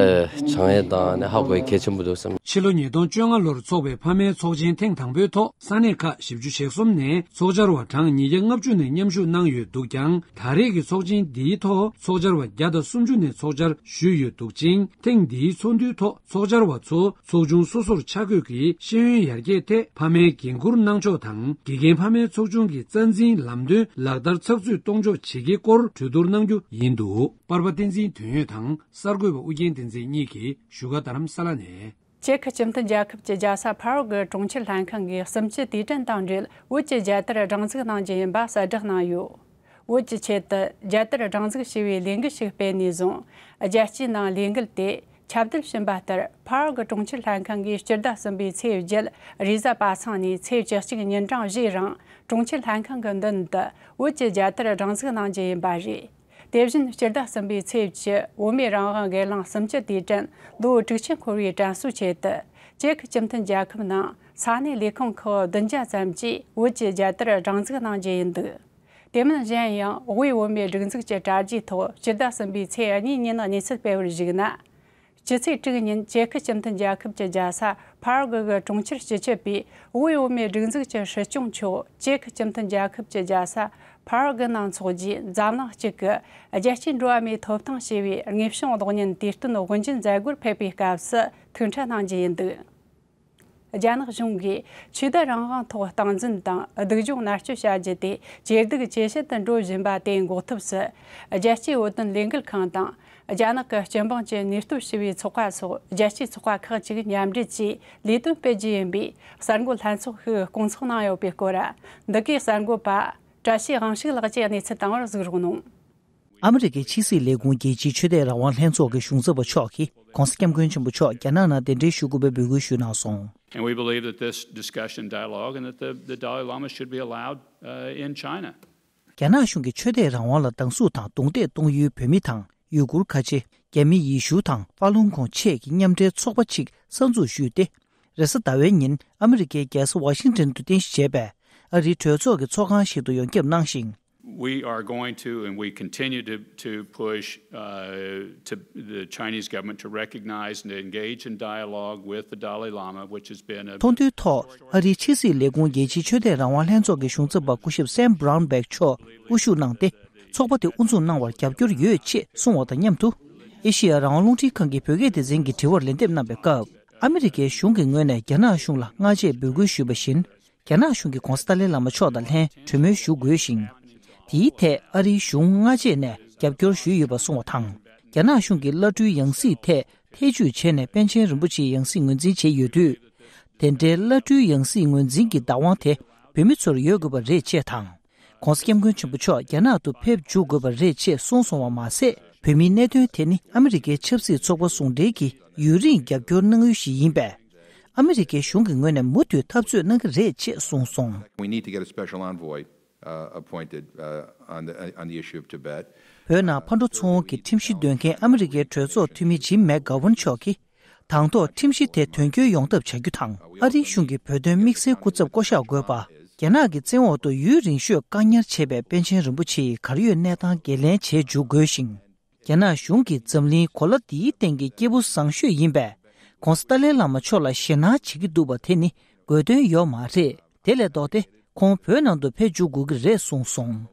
སྦྱང་ཡས་དང་ནི་ཧ་གོ་ཡས་གལ་ཆེན་པོ་འདུག་བསམ། ཕྱི་ལོ་ཉིས་སྟོང་བཅོ་ལྔ་ལོར་འཚོགས་པའི་ཕ་མའི་ཚོགས་ཆེན་ཐེངས་དང་པོའི་ཐོག་ས་གནས་ཁག་བཞི་བཅུ་ཞེ་གསུམ་ནས་ཚོགས་བཅར་བ་གྲངས་ཉིས་བརྒྱ་ལྔ་བཅུ་ནས་མཉམ་ཞུགས་གནང་ཡོད་འདུག་ཀྱང་། ད་རེས་ཀྱི་ཚོགས་ཆེན་འདིའི་ཐོག་ཚོགས་བཅར་བ་བརྒྱ་དང་སུམ་ཅུ་ནས་ཚོགས་བཅར་ཞུས་ཡོད་འདུག་ཅིང་། ཐེངས་འདིའི་ཚོགས་འདུའི་ཐོག་ཚོགས་བཅར་བ་ཚོ་ཚོགས་ཆུང་སོ་སོར་ཆ་བགོས་ཀྱིས་ཤེས་ཡོན་ཡར་རྒྱས་ཐད་ཕ་མའི་འགན་འཁུར་གནང་ཕྱོགས་དང་། དགེ་རྒན་ཕ་མའི་ཚོགས་ཆུང་གི་རྩ་འཛིན་ལམ་སྟོན་ལག་བསྟར་ཚགས་ཚུད་གཏོང་ཕྱོགས་བྱེད་ཀྱི་སྐོར་གྲོས་བསྡུར་གནང་རྒྱུ་ཡིན་འདུག་པར་པ་བསྟན་འཛིན་དོན་ཡོད་དང་གསར་འགོད་པ་ཨུ་རྒྱན་བསྟན་འཛིན་གཉིས་ཀྱིས་བཞུགས་སྒར་རྡ་རམ་ས་ལ་ནས། ཅེ་ཁི་སྤྱི་མཐུན་རྒྱལ་ཁབ་ཀྱི་རྒྱལ་ས་ཕ་རོ་གི་གྲོང་ཁྱེར་ལྷན་ཁང་གིས་གསུམ་བཅུའི་དུས་དྲན་དང་འབྲེལ་བོད་ཀྱི་རྒྱལ་དར་སྒྲེང་འཛུགས་གནང་རྒྱུ་ཡིན་པ་གསལ་བསྒྲགས་གནང་ཡོད། བོད་ཀྱི་ཆེད་དུ་རྒྱལ་དར་སྒྲེང་འཛུགས་བྱས་པའི་ལས་འགུལ་ཞིག་སྤེལ་ནས་བཟུང་། རྒྱལ་སྤྱིའི་ནང་ལས་འགུལ་དེ་ ཁྱབ་གདལ་ཕྱིན་པ་ལྟར། ཕ་རོལ་གྱི་གྲོང་ཁྱེར་ལྷན་ཁང་གིས་སྤྱི་ཟླ་གསུམ་པའི་ཚེས་བརྒྱད་རེས་གཟའ་པ་སངས་ཉིན་ཚེས་བཅུ་གཅིག་ཉིན་གྲངས་བཞིའི་རིང་། གྲོང་ཁྱེར་ལྷན་ཁང་གི་མདུན་དུ་བོད་ཀྱི་རྒྱལ་དར་སྒྲེང་འཛུགས་གནང་རྒྱུ་ཡིན་པ་རེད། དེ་བཞིན་སྤྱི་ཟླ་གསུམ་པའི་ཚེས་བཅུ་བོད་མིའི་རང་དབང་སྒེར་ལངས་སུམ་ཅུ་དུས་དྲན་ལོ་དྲུག་ཅུ་འཁོར་བའི་དྲན་གསོའི་ཆེད་དུ། ཅེ་ཁི་སྤྱི་མཐུན་རྒྱལ་ཁབ་ནང་ས་གནས་ལས་ཁུངས་ཁག་བདུན་བརྒྱ་ཙམ་གྱིས་བོད་ཀྱི་རྒྱལ་དར་སྒྲེང་འཛུགས་གནང་རྒྱུ་ཡིན་འདུག་དེ་མིན་གཞན་ཡང་དབུས་བོད་མིའི་སྒྲིག་འཛུགས་ཀྱི་དྲ་རྒྱའི་ཐོག་སྤྱི་ཟླ་གསུམ་པའི་ཚེས་གཉིས་ཉིན་གནས་ཚུལ་སྤེལ་བར་གཞིགས་ན། སྤྱི་ཚེས་དྲུག་ཉིན་ཅེ་ཁི་སྤྱི་མཐུན་རྒྱལ་ཁབ་ཀྱི་རྒྱལ་ས་ཕ་རོ་གི་གི་གྲོང་ཁྱེར་སྤྱི་ཁྱབ་པས་དབུས་བོད་མིའི་སྒྲིག་འཛུགས་ཀྱི་སྲིད་སྐྱོང་མཆོག་ཅེ་ཁི་སྤྱི་མཐུན་རྒྱལ་ཁབ་ཀྱི་རྒྱལ་ས་ཕ་རོ་གི་ནང་འཚོགས་རྒྱུའི་འཛམ་གླིང་གཅིག་གི་རྒྱལ་སྤྱིའི་འགྲོ་བ་མིའི་ཐོབ་ཐང་ཞེས་པའི་དངོས་བྱུང་གློག་བརྙན་དུས་སྟོན་དབུ་འབྱེད་མཛད་སྒོར་ཕེབས་པའི་སྐབས་སུ་ཐུགས་འཕྲད་གནང་རྒྱུ་ཡིན་འདུག་རྒྱ་ནག་གཞུང་གིས་ཆོས་དད་རང་དབང་ཐོག་སྟངས་འཛིན་དང་སྡུག་སྦྱོང་མནར་གཅོད་བྱ་རྒྱུ་དེ་ཇེ་སྡུག་ཇེ་ཞན་དུ་འགྲོ་བཞིན་པ་དེའི་འགོག་ཐབས་སུ། རྒྱལ་སྤྱིའི་བོད་དོན་ལས་འགུལ་ཁང་དང་། རྒྱ་ནག་གི་སྤྱི་འབངས་ཀྱི་ནུས་སྟོབས་ཞེས་པའི་ཚོགས་པ་སོགས་རྒྱལ་སྤྱིའི་ཚོགས་པ་ཁག་ཅིག་མཉམ་འབྲེལ་གྱིས་ལས་དོན་སྤེལ་རྒྱུ་ཡིན་པའི་གསར་འགོད་ལྷན་ཚོགས་ཤིག་བསྐོང་ཚོགས་གནང་ཡོད་པའི་སྐོར། འདི་གའི་གསར་འགོད་པ་བཀྲ་ཤིས་དབང་ཕྱུག་ལགས་ཀྱིས་གནས་ཚུལ་དང་པོར་གཟིགས་རོགས་གནང་། ཨ་མི་རི་ཀའི་ཕྱི་སྲིད་ལས་ཁུངས་རྒྱལ་སྤྱིའི་ཆོས་དད་རང་དབང་ལྷན་ཚོགས་ཀྱི་གཞུང་ཚབ་པ་མཆོག་གིས་༧གོང་ས་༧སྐྱབས་མགོན་ཆེན་པོ་མཆོག་རྒྱ་ནག་ནང་གདན་འདྲེན་ཞུ་དགོས་པའི་འབོད་སྐུལ་ཞུས་གནང་སོང་། And we believe that this discussion dialogue and that the, the Dalai Lama should be allowed uh, in China. རྒྱ་ནག་གཞུང་གིས་ཆོས་དད་རང་དབང་ལ་སྡང་ཟུག་དང་རྡུང་རྡེག་གཏོང་ཡུལ་བོད་མི་དང་ཡུ་གུར་ཁ་ཆེ། རྒྱ་མི་ཡེ་ཤུ་དང་ཧྥ་ལུང་ཁོང་བཅས་ཀྱི་མཉམ་འབྲེལ་ཚོགས་པ་གཅིག་གསར་འཛུགས་ཞུས་ཏེ། རེས་གཟའ་ཟླ་བའི་ཉིན་ཨ་མི་རི་ཀའི་རྒྱལ་ས་ཝ་ཤིང་ཊོན་དུ་རྟེན་གཞི་བྱས་པའི་ཨ་རིའི་གྲོས་ཚོགས་ཀྱི་ཚོགས་ཁང་ཞིག་ཏུ་ཡོངས་ཁྱབ་གནང་ཞིང་། We are going to and we continue to, to push uh, to the Chinese government to recognize and engage in dialogue with the Dalai Lama, which has been a ཐོག་འདུའི་ཐོག་ཨ་རིའི་ཕྱི་སྲིད་ལས་ཁུངས་རྒྱལ་སྤྱིའི་ཆོས་དད་རང་དབང་ལྷན་ཚོགས་ཀྱི་གཞུང་ཚབ་པ་སྐུ་ཞབས་སེམ་བྷ་རའུན་བྷེག་མཆོག་དབུ་བཞུགས་གནང་སྟེ། ཚོགས་པ་དེ་དབུ་འཛུགས་གནང་བར་རྒྱབ་སྐྱོར་ཡོད་ཅེས་གསུངས་བ་དང་མཉམ་དུ། ཨེ་ཤེ་ཡ་རང་དབང་རླུང་འཕྲིན་ཁང་གི་བོད་སྐད་སྡེ་ཚན་གྱི་དྲི་བར་ལན་འདེབས་གནང་བའི་སྐབས། ཨ་མི་རི་ཀའི་གཞུང་གི་ངོས་ནས་རྒྱ་ནག་གཞུང་ལ་སྔ་རྗེས་འབོད་སྐུལ་ཞུས་པ་བཞིན། རྒྱ་ནག་གཞུང་གིས་༧གོང་ས་ཏཱ་ལའི་བླ་མ་མཆོག་དང་ལྷན་གྲོས་མོལ་ཞུ་དགོས་ཤིང་། དེའི་ཐད་ཨ་རིའི་གཞུང་སྔ་རྗེས་ནས་རྒྱབ་སྐྱོར་ཞུས་ཡོད་པ་གསུངས་བ་དང་། རྒྱ་ནག་གཞུང་གིས་བླ་སྤྲུལ་ཡང་སྲིད་ཐད་ཐེ་བྱུས་བྱས་ནས་པཎ་ཆེན་རིན་པོ་ཆེའི་ཡང་སྲིད་ངོས་འཛིན་བྱས་ཡོད་དུས། དེ་འདྲའི་བླ་སྤྲུལ་ཡང་སྲིད་ངོས་འཛིན་གྱི་བདག་དབང་དེ་བོད་མི་ཚོར་ཡོད་དགོས་པ་རེད་ཅེས་དང་། ྋགོང་ས་ྋསྐྱབས་མགོན་ཆེན་པོ་མཆོག་རྒྱ་ནག་ཏུ་ཕེབས་འཇུག་དགོས་པ་རེད་ཅེས་གསུངས་སོང་བ་མ་ཟད། བོད་མིའི་གནད་དོན་དེ་ནི་ཨ་མི་རི་ཀའི་ཆབ་སྲིད་ཚོགས་པ་ཟུང་འབྲེལ་གྱིsusརིང་རྒྱབ་སྐྱོར་གནང་ཡུལ་ཞིག་ཡིན་པས། ཨ་མི་རི་ཀའི་གཞུང་གི་ངོས་ནས་མུ་མཐུད་འཐབ་རྩོད་གནང་གི་རེད་ཅེས་གསུངས་སོང་། We need to get a special envoy uh, appointed uh, on, the, on the issue of Tibet. བོད་ནང་ཕར་འགྲོ་ཚུར་འོང་གི་ཁྲིམས་གཞི་འདོན་མཁན་ཨ་མི་རི་ཀའི་གྲོས་ཚོགས་འཐུས་མི་ཇིམ་མེག་གྷ་ཝན་མཆོག་གིས། དང་ཐོག་ཁྲིམས་གཞི་དེ་དོན་འཁྱོལ་ཡོང་ཐབས་བྱ་རྒྱུ་དང་། ཨ་རིའི་གཞུང་གིས་བོད་དོན་དམིགས་བསལ་སྐུ་ཚབ་བསྐོ་གཞག་དགོས་པ། རྒྱ་ནག་གི་བཙན་འོག་ཏུ་ཡུན་རིང་ཤོས་བཀག་ཉར་བྱས་པའི་པཎ་ཆེན་རིན་པོ་ཆེ་ཡི་གར་ཡོད་གནས་སྟངས་འགན་ལེན་བྱེད་འཇུག་དགོས་ཤིང་། རྒྱ་ནག་གཞུང་གིས་འཛམ་གླིང་གོ་ལ་འདིའི་སྟེང་གི་སྐྱེས་བུ་བཟང་ཤོས་ཡིན་པས། ྋགོང་ས་ཏཱ་ལའི་བླ་མ་མཆོག་ལ་ཞེད་སྣང་བྱེད་ཀྱི་འདུག་པ་དེ་ནི་དགོས་དོན་ཡོད་མ་རེད། དེ་ལས་ལྡོག་སྟེ་ཁོང་བོད་ནང་དུ་ཕེབས་འཇུག་དགོས་ཀྱི་རེད་གསུངས་སོང་།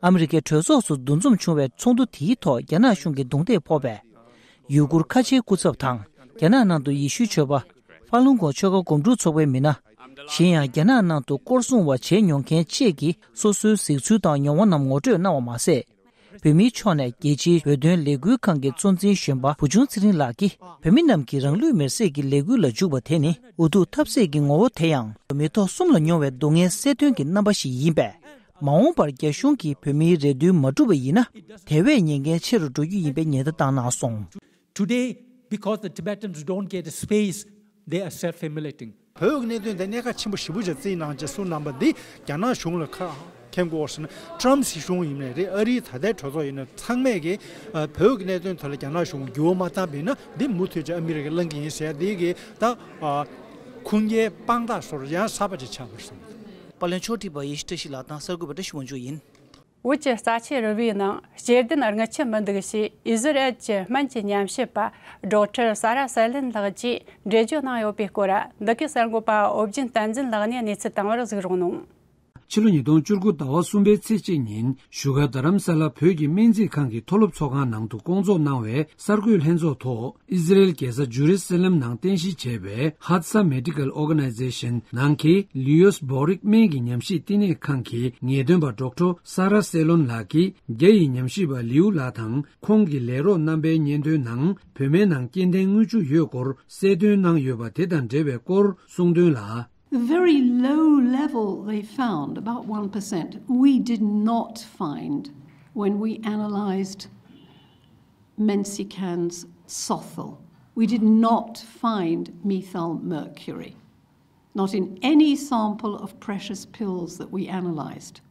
ཨ་མི་རི་ཀའི་གྲོས་ཚོགས་སུ་འདུ་འཛོམས་བྱུང་བའི་ཚོགས་འདུ་དེའི་ཐོག་རྒྱ་ནག་གཞུང་གིས་རྡུང་རྡེག་ཕོག་པས། ཡུ་གུར་ཁ་ཆེའི་སྐུ་ཚབ་དང་རྒྱ་ནག་ནང་དུ་ཡེ་ཤུའི་ཆོས་པ། ཧྥ་ལུང་ཀོང་ཆོལ་ཁ་གོམ་བགྲོད་ཚོགས་པའི་མི་སྣ། གཞན་ཡང་རྒྱ་ནག་ནང་དུ་སྐོར་སྲུང་བ་བྱས་མྱོང་མཁན་བཅས་ཀྱིས་སོ་སོའི་གཟིགས་ཚུལ་དང་མྱོང་བ་རྣམས་ངོ་སྤྲོད་གནང་བ་མ་ཟད། བོད་མིའི་ཕྱོགས་ནས་རྒྱལ་སྤྱིའི་བོད་དོན་ལས་འགུལ་ཁང་གི་གཙོ་འཛིན་གཞོན་པ་བུ་ཆུང་ཚེ་རིང་ལགས་ཀྱིས་བོད་མི་རྣམས་ཀྱིས་རང་ལུས་མེར་སྲེག་གི་ལས་འགུལ་ལ་འཇུག་པ་དེ་ནི་འུ་ཐུག་ཐབས་ཟད་ཀྱི་ངོ་བོ་དེ་ཡང་མི་ཐོག་གསུམ་ལ་མྱོང་བའི་སྡུག་བསྔལ་སེལ་དོན་གྱི་རྣམ་པ་ཞིག་ཡིན་པས། མ་འོངས་པར་རྒྱ་གཞུང་གིས་བོད་མིའི་རེ་འདུན་མ་འགྲུབ་པ་ཡིན་ན། དེ་བས་ཉེན་ཁ་ཆེ་རུ་འགྲོ་རྒྱུ་ཡིན་པའི་ཉེན་བརྡ་བཏང་གནང་སོང་། Today, because the Tibetans don't get a space, they are self-immolating. བོད་ཀྱི་གནད་དོན་དེ་གནད་འགག་ཆེན་པོ་ཞེ་པོ་ཅིག་བརྩིས་གནང་བྱས་གསུངས་གནང་པ་འདི་རྒྱ་ནག་གཞུང་ལ་ཁ་འཁྱེར་དགོས་ཟེར་ན། ཊམ་སྲིད་གཞུང་ཡིན་ནའི་རེད། ཨ་རིའི་ད་ལྟའི་གྲོས་ཚོགས་ཡིན་ན་ཚང་མས་ཀྱིས་ཨ་བོད་ཀྱི་གནད་དོན་ཐོག་ལ་རྒྱ་ནག་གཞུང་གིས་འགྱུར་བ་མ་བཏང་པ་ཡིན་ན། འདི་མུ་མཐུད་ཀྱིས་ཨ་མི་རི་ཀས་བླང་གི་ཡིན་ཟེར་ཡ་འདི་གིས་ད་ཨ་ཁུངས་སྐྱེལ་དཔང་རྟགས་བཟོ་འདྲ་ཡང་གསར་པ་ཅིག་ཆགས་པ་རེད་བསམ་གྱི་འདུག་པར་ལེན་ཕྱོགས་སྒྲིག་པ་ཡེ་ཤེས་བཀྲ་ཤིས་ལགས་དང་གསར་འགོད་པ་བཀྲ་ཤིས་དབང་ཕྱུག་ཡིན། བོད་ཀྱི་རྩ་ཆེའི་རུ་བའི་ནང་སྐྱེ་ལྡན་རྔུལ་ཆུ་མི་འདུག་ཞེས་ཨི་ཟི་རལ་གྱི་སྨན་གྱི་ཉམས་ཞིབ་པ་ཌོག་ཊར་ས་ར་སེ་ལིན་ལགས་ཀྱིས་འགྲེལ་བརྗོད་གནང་ཡོད་པའི་སྐོར། འདི་གའི་གསར་འགོད་པ་ཨོ་རྒྱན་བསྟན་འཛིན་ལགས་ནས་གནས་ཚུལ་བཏང་བར་གཟིགས་རོགས་གནང་། ཕྱི་ལོ་ཉིས་སྟོང་བཅུ་དགུ་ཟླ་བ་གསུམ་པའི་ཚེས་གཅིག་ཉིན་བཞུགས་སྒར་རྡ་རམ་ས་ལ་བོད་ཀྱི་སྨན་རྩིས་ཁང་གི་མཐོ་སློབ་ཚོགས་ཁང་ནང་དུ་བསྐོང་ཚོགས་གནང་བའི་གསར་འགོད་ལྷན་ཚོགས་ཐོག་ཨི་ཟི་རལ་རྒྱལ་ས་ཇུ་རི་སི་ལེམ་ནང་རྟེན་གཞི་བྱས་པའི་ཧཱད་ས་མེ་ཌི་ཀལ་ཨོར་ག་ནའི་ཛེ་ཤན་ནང་གི་ལིའོས་བྷོ་རིག་སྨན་གྱི་ཉམས་ཞིབ་བསྟི་གནས་ཁང་གི་ངེས་སྟོན་པ་ཌོག་ཊར་ས་ར་སེ་ལོན་ལགས་ཀྱིས་རྒྱ་ཡི་ཉམས་ཞིབ་པ་ལིའུ་ལགས་དང་ཁོང་གི་ལས་རོགས་རྣམ་པའི་སྙན་ཐོའི་ནང་བོད་སྨན་ནང་སྐྱེ་ལྡན་དངུལ་ཆུ་ཡོད་སྐོར་གསལ་སྟོན་གནང་ཡོད་པ་དེ་དང་འབྲེལ་བའི་སྐོར་གསུངས་དོན་ལ། The very low level they found, about one percent, we did not find when we analyzed Mensikan's Sothel. We did not find methyl mercury, not in any sample of precious pills that we analysed.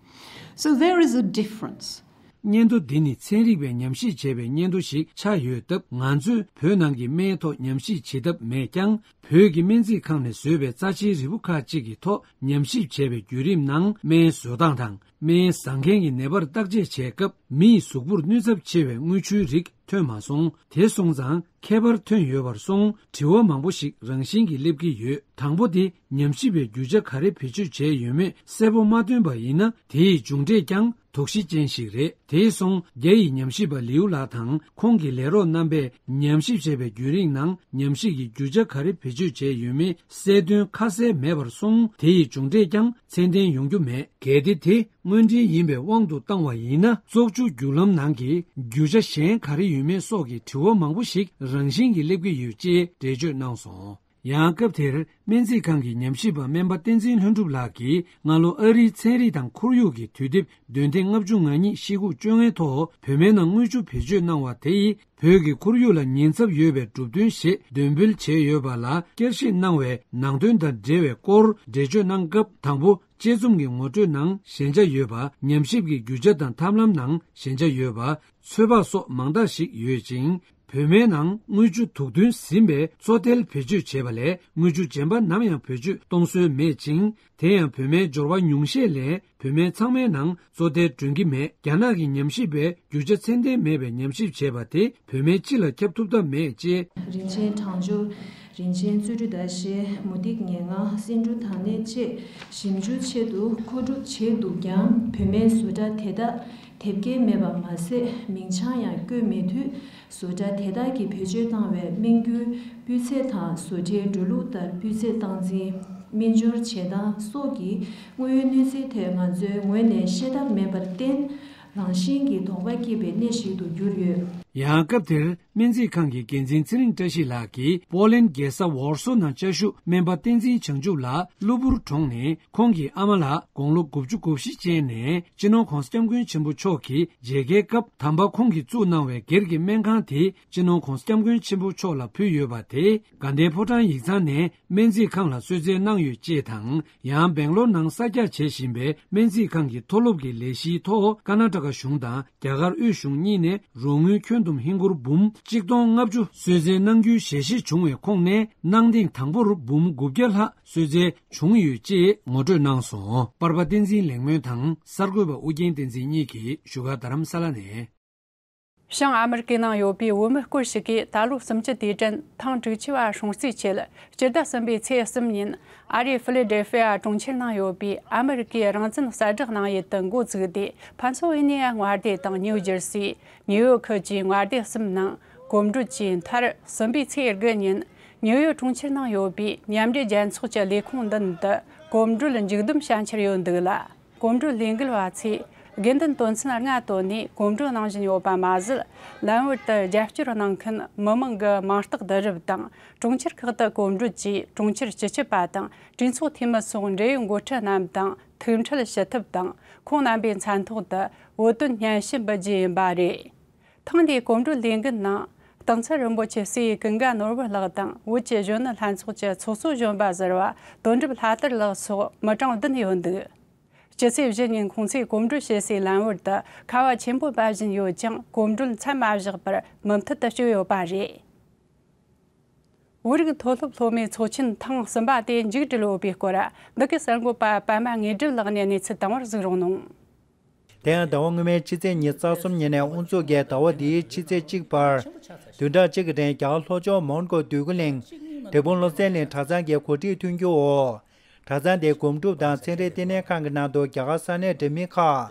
So there is a difference. སྙན་ཐོ་འདི་ནི་ཚན་རིག་པས་ཉམས་ཞིབ་བྱས་པའི་སྙན་ཐོ་ཞིག་ཆགས་ཡོད་སྟབས། ང་ཚོས་བོད་ནང་གི་སྨན་ཐོག་ཉམས་ཞིབ་བྱེད་ཐབས་མེད་ཀྱང་། བོད་ཀྱི་སྨན་རྩིས་ཁང་ནས་བཟོས་པའི་རྩ་ཆེའི་རིལ་བུ་ཁག་ཅིག་གི་ཐོག་ཉམས་ཞིབ་བྱས་པའི་བརྒྱུད་རིམ་ནང་། སྨན་བཟོ་སྟངས་དང་། སྨན་བཟང་མཁན་གྱི་ནད་པར་བརྟག་དཔྱད་བྱས་སྐབས། མིའི་གཟུགས་པོར་གནོད་ཚབས་ཆེ་བའི་དངུལ་ཆུའི་རིགས་ཐོན་མ་སོང་། དེ་སོང་ཙང་། ཁྱད་པར་ཐོན་ཡོད་པར་སོང་། དྲི་བ་མང་པོ་ཞིག་རང་བཞིན་གྱིས་སླེབས་ཀྱི་ཡོད། དང་པོ་དེ། ཉམས་ཞིབ་པས་རྒྱུ་ཆ་ག་རེ་བེད་སྤྱོད་བྱས་ཡོད་མེད་གསལ་པོ་མ་སྟོན་པ་ཡིན་ན། དེ་ཡི་མཇུག་འབྲས་ཀྱང་དོགས་གཞི་ཅན་ཞིག་རེད། དེ་སོང་། རྒྱ་ཡི་ཉམས་ཞིབ་པ་ལིའུ་ལགས་དང་ཁོང་གི་ལས་རོགས་རྣམ་པས་ཉམས་ཞིབ་བྱས་པའི་བརྒྱུད་རིམ་ནང་། ཉམས་ཞིབ་ཀྱི་རྒྱུ་ཆ་ག་རེ་བེད་སྤྱོད་བྱས་ཡོད་མེད་གསལ་སྟོན་ཁ་གསལ་མེད་པར་སོང་། དེ་ཡི་མཇུག་འབྲས་ཀྱང་ཚད་ལྡན་ཡོང་རྒྱུ་མེད། གལ་ཏེ་དེ་དངོས་འབྲེལ་ཡིན་པའི་དབང་དུ་བཏང་བ་ཡིན་ན། བཙོག་ཆུ་རྒྱུག་ལམ་ནང་གི་རྒྱུ་ཆ་གཞན་ག་རེ་ཡོད་མེད་སོགས་ཀྱི་དྲི་བ་མང་པོ་ཞིག་རང་བཞིན་གྱིས་སླེབས་ཀྱི་ཡོད་ཅེས་འགྲེལ་བརྗོད་གནང་སོང་། ཡང་སྐབས་དེར་སྨན་རྩིས་ཁང་གི་ཉམས་ཞིབ་པ་སྨན་པ་བསྟན་འཛིན་ལྷུན་གྲུབ་ལགས་ཀྱིས། སྔ་ལོ་ཨ་རིའི་ཚན་རིག་དང་ཁོར་ཡུག་གི་དུས་དེབ་འདོན་ཐེངས་ལྔ་བཅུ་ང་གཉིས་ཤེལ་སྒོར་བཅོ་ལྔའི་ཐོག་བོད་སྨན་ནང་དངུལ་ཆུ་བེད་སྤྱོད་གནང་བ་དེ་ཡིས། བོད་ཀྱི་ཁོར་ཡུག་ལ་ཉེན་ཚབས་ཡོད་པའི་གྲུབ་དོན་ཞེས་འདོན་འབུལ་བྱས་ཡོད་པ་ལ་བསྐྱར་ཞིབ་གནང་བའི་ནང་དོན་དང་འབྲེལ་བའི་སྐོར་འགྲེལ་བརྗོད་གནང་སྐབས། དང་པོ། དཔྱད་རྩོམ་གྱི་ངོ་སྤྲོད་ནང་ཞན་ཆ་ཡོད་པ། ཉམས་ཞིབ་ཀྱི་རྒྱུ་ཆ་དང་ཐབས་ལམ་ནང་ཞན་ཆ་ཡོད་པ། ཚོད་དཔག་སོགས་མང་དག་ཞིག་ཡོད་ཅིང་། བོད་སྨན་ནང་དངུལ་ཆུ་དུག་འདོན་ཟིན་པའི་བཙོ་ཐལ་བེད་སྤྱོད་བྱས་པ་ལས། དངུལ་ཆུ་གཞན་པ་ནམ་ཡང་བེད་སྤྱོད་གཏོང་སྲོལ་མེད་ཅིང་། དེ་ཡང་བོད་སྨན་སྦྱོར་བ་ཉུང་ཤས་ལས། བོད་སྨན་ཚང་མའི་ནང་བཙོ་ཐལ་སྒྲོན་གྱི་མེད། རྒྱ་ནག་གི་ཉམས་ཞིབ་པས་རྒྱུ་ཆ་ཚད་ལྡན་མེད་པའི་ཉམས་ཞིབ་བྱས་པ་དེ་བོད་སྨན་སྤྱི་ལ་ཁྱབ་ཐུབ་ཐབས་མེད་ཅེས། རིན་ཆེན་གྲང་སྦྱོར། རིན་ཆེན་བཙོ་བཀྲུ་ཟླ་ཤེལ། མུ་ཏིག་ངན་ངག་སེ་འབྲུ་དྭངས་སྣོད་བཅས་ཞིབ་འཇུག་ཆེད་དུ་མཁོ་སྒྲུབ་བྱས་འདུག་ཀྱང་། བོད་སྨན་བཟོ་གྲྭ་དེ་དག་དེབ་སྐྱེལ་མེད་པ་མ་ཟད། མིང་བྱང་ཡང་བཀོད་མེད་དུས། བཟོ་གྲྭ་དེ་དག་གིས་བེད་སྤྱོད་བཏང་བའི་སྨན་རྒྱུའི་སྤུས་ཚད་དང་། བཟོ་གྲྭའི་འགྲོ་ལུགས་ལྟར་སྤུས་ཚད་སྟངས་འཛིན། སྨན་སྦྱོར་བྱེད་སྟངས་སོགས་ཀྱི་དངོས་ཡོད་གནས་ཚུལ་ཐད་ང་ཚོའི་ངོས་ནས་ཤེས་ཐབས་མེད་པར་བརྟེན། རང་བཞིན་གྱིས་དོགས་པ་སྐྱེས་པའི་གནས་ཤིག་ཏུ་གྱུར་ཡོད། ཡང་སྐབས་དེར་སྨན་རྩིས་ཁང་གི་འགན་འཛིན་ཚེ་རིང་བཀྲ་ཤིས་ལགས་ཀྱིས། པོ་ལན་རྒྱལ་ས་ཝོར་སོ་ནང་བཅའ་བཞུགས་སྨན་པ་བསྟན་འཛིན་བྱང་ཆུབ་ལགས་གློ་བུར་གྲོངས་ནས། ཁོང་གི་ཨ་མ་ལགས་དགུང་ལོ་དགུ་བཅུ་གོ་བཞི་ཅན་ནས། སྤྱི་ནོར་༧གོང་ས་༧སྐྱབས་མགོན་ཆེན་པོ་མཆོག་གིས་མཇལ་ཁའི་སྐབས། དམ་པ་ཁོང་གིས་བཙུགས་གནང་བའི་སྒེར་གྱི་སྨན་ཁང་དེ་སྤྱི་ནོར་༧གོང་ས་༧སྐྱབས་མགོན་ཆེན་པོ་མཆོག་ལ་ཕུལ་ཡོད་པ་དེ། དགའ་ལྡན་ཕོ་བྲང་ཡིག་ཚང་ནས་སྨན་རྩིས་ཁང་ལ་གསོལ་སྩལ་གནང་ཡོད་ཅེས་དང་། ཡང་སྦེང་ལོར་ནང་གསར་རྒྱག་བྱེད་བཞིན་པའི་སྨན་རྩིས་ཁང་གི་མཐོ་སློབ་ཀྱི་ལས་གཞིའི་ཐོག་ཀར་ན་ཊ་ཀ་གཞུང་དང་རྒྱ་གར་དབུས་གཞུང་གཉིས་ནས་རོགས་དངུལ་ཁྱོན་བསྡོམས་ཧིན་སྒོར་འབུམ་གཅིག་སྟོང་ལྔ་བཅུ་གསོལ་སྩལ་གནང་རྒྱུའི་ཞལ་བཞེས་བྱུང་བའི་ཁོངས་ནས། གནང་ཐེངས་དང་པོར་འབུམ་དགུ་བརྒྱ་ལྷག་གསོལ་སྩལ་བྱུང་ཡོད་ཅེས་ངོ་སྤྲོད་གནང་སོང་། པར་པ་བསྟན་འཛིན་ལེགས་སྨོན་དང་གསར་འགོད་པ་ཨུ་རྒྱན་བསྟན་འཛིན་གཉིས་ཀྱིས་བཞུགས་སྒར་རྡ་རམ་ས་ལ་ནས། བྱང་ཨ་མི་རི་ཀའི་ནང་ཡོད་པའི་བོད་མི་སྐོར་ཞིག་གིས་ད་ལོ་གསུམ་བཅུ་དུས་དྲན་ཐེངས་དྲུག་ཅུ་བ་སྲུང་བརྩིའི་ཆེད། སྤྱི་ཟླ་གསུམ་པའི་ཚེས་གསུམ་ཉིན་ཨ་རིའི་ཕི་ལེ་ཌེལ་ཕི་ཡ་གྲོང་ཁྱེར་ནང་ཡོད་པའི་ཨ་མི་རི་ཀའི་རང་བཙན་གསལ་བསྒྲགས་གནང་ཡུལ་དུ་འགོ་བཙུགས་ཏེ། ཕན་སོ་ཝེ་ནི་ཡ་མངའ་སྡེ་དང་ནིའུ་ཇར་སི། ནིའུ་ཡོག་ཁུལ་གྱི་མངའ་སྡེ་གསུམ་ནང་གོམ་བགྲོད་ཀྱིས། མཐར་གསུམ་པའི་ཚེས་དགུ་ཉིན་ནིའུ་ཡོག་གྲོང་ཁྱེར་ནང་ཡོད་པའི་མཉམ་འབྲེལ་རྒྱལ་ཚོགས་ཀྱི་ལས་ཁུངས་མདུན་དུ་གོམ་བགྲོད་མཇུག་བསྡོམས་བྱ་འཆར་ཡོད་འདུག་ལ། གོམ་བགྲོད་ལས་འགུལ་བ་ཚོས་དགོས་འདུན་དོན་ཚན་ལྔ་བཏོན་ནས་གོམ་བགྲོད་གནང་བཞིན་ཡོད་པ་མ་ཟད། ལམ་བར་དུ་རྒྱབ་སྐྱོར་གནང་མཁན་མི་མང་གི་མིང་རྟགས་བསྡུ་རུབ་དང་། གྲོང་ཁྱེར་ཁག་ཏུ་གོམ་བགྲོད་ཀྱིས་གྲོང་ཁྱེར་སྤྱི་ཁྱབ་པ་དང་གྲོས་ཚོགས་འཐུས་མི་སོགས་འབྲེལ་ཡོད་འགོ་ཁྲིད་རྣམས་དང་ཐུག་འཕྲད་ཞུ་ཐབས་དང་། ཁོང་རྣམ་པའི་མཚན་ཐོག་ཏུ་བོད་དོན་སྙན་ཞུ་འབུལ་རྒྱུ་ཡིན་པ་རེད། ཐེངས་འདིའི་གོམ་བགྲོད་ལས་འགུལ་ནང་། སྟག་འཚེར་རིན་པོ་ཆེ་སྲས་ཀུན་དགའ་ནོར་བུ་ལགས་དང་། བོད་ཀྱི་གཞོན་ནུ་ལྷན་ཚོགས་ཀྱི་ཚོགས་གཙོ་གཞོན་པ་ཟུར་པ་དོན་གྲུབ་ལྷ་དར་ལགས་སོགས་མི་གྲངས་བདུན་ཡོད་འདུག། སྤྱི་ཚེས་བཞི་ཉིན་ཁོང་ཚོས་གོམ་བགྲོད་བྱེད་སའི་ལམ་བར་དུ་ཁ་བ་ཆེན་པོ་འབབ་བཞིན་ཡོད་ཀྱང་། གོམ་བགྲོད་མཚམས་མ་བཞག་པར་མུ་མཐུད་དུ་བསྐྱོད་ཡོད་པ་རེད། བོད་རིགས་མཐོ་སློབ་སློབ་མའི་ཚོགས་ཆེན་ཐེངས་གསུམ་པ་དེ་མཇུག་སྒྲིལ་ཡོད་པའི་སྐོར། འདི་གའི་གསར་འགོད་པ་པད་མ་དངོས་གྲུབ་ལགས་ནས་གནས་ཚུལ་དང་པོར་གཟིགས་རོགས་གནང་། དེ་ཡང་ཟླ་བ་སྔོན་མའི་ཕྱི་ཚེས་ཉི་ཤུ་རྩ་གསུམ་ཉིན་ནས་དབུ་འཛུགས་ཀྱིས་ཟླ་བ་འདིའི་ཕྱི་ཚེས་གཅིག་བར། བདུན་ཕྲག་གཅིག་གི་རིང་རྒྱ་གར་ལྷོ་ཕྱོགས་མོན་གྷོ་འདོད་རྒུ་གླིང་། འབྲས་སྤུངས་བློ་གསལ་གླིང་གྲྭ་ཚང་གི་གོ་སྒྲིག་མཐུན་འགྱུར་འོག་གྲྭ་ཚང་དེའི་སྒོམ་སྒྲུབ་དང་ཚན་རིག་ལྟེ་གནས་ཁང་གི་ནང་དུ་རྒྱ་གར་ས་གནས་འདྲ་མིན་ཁག་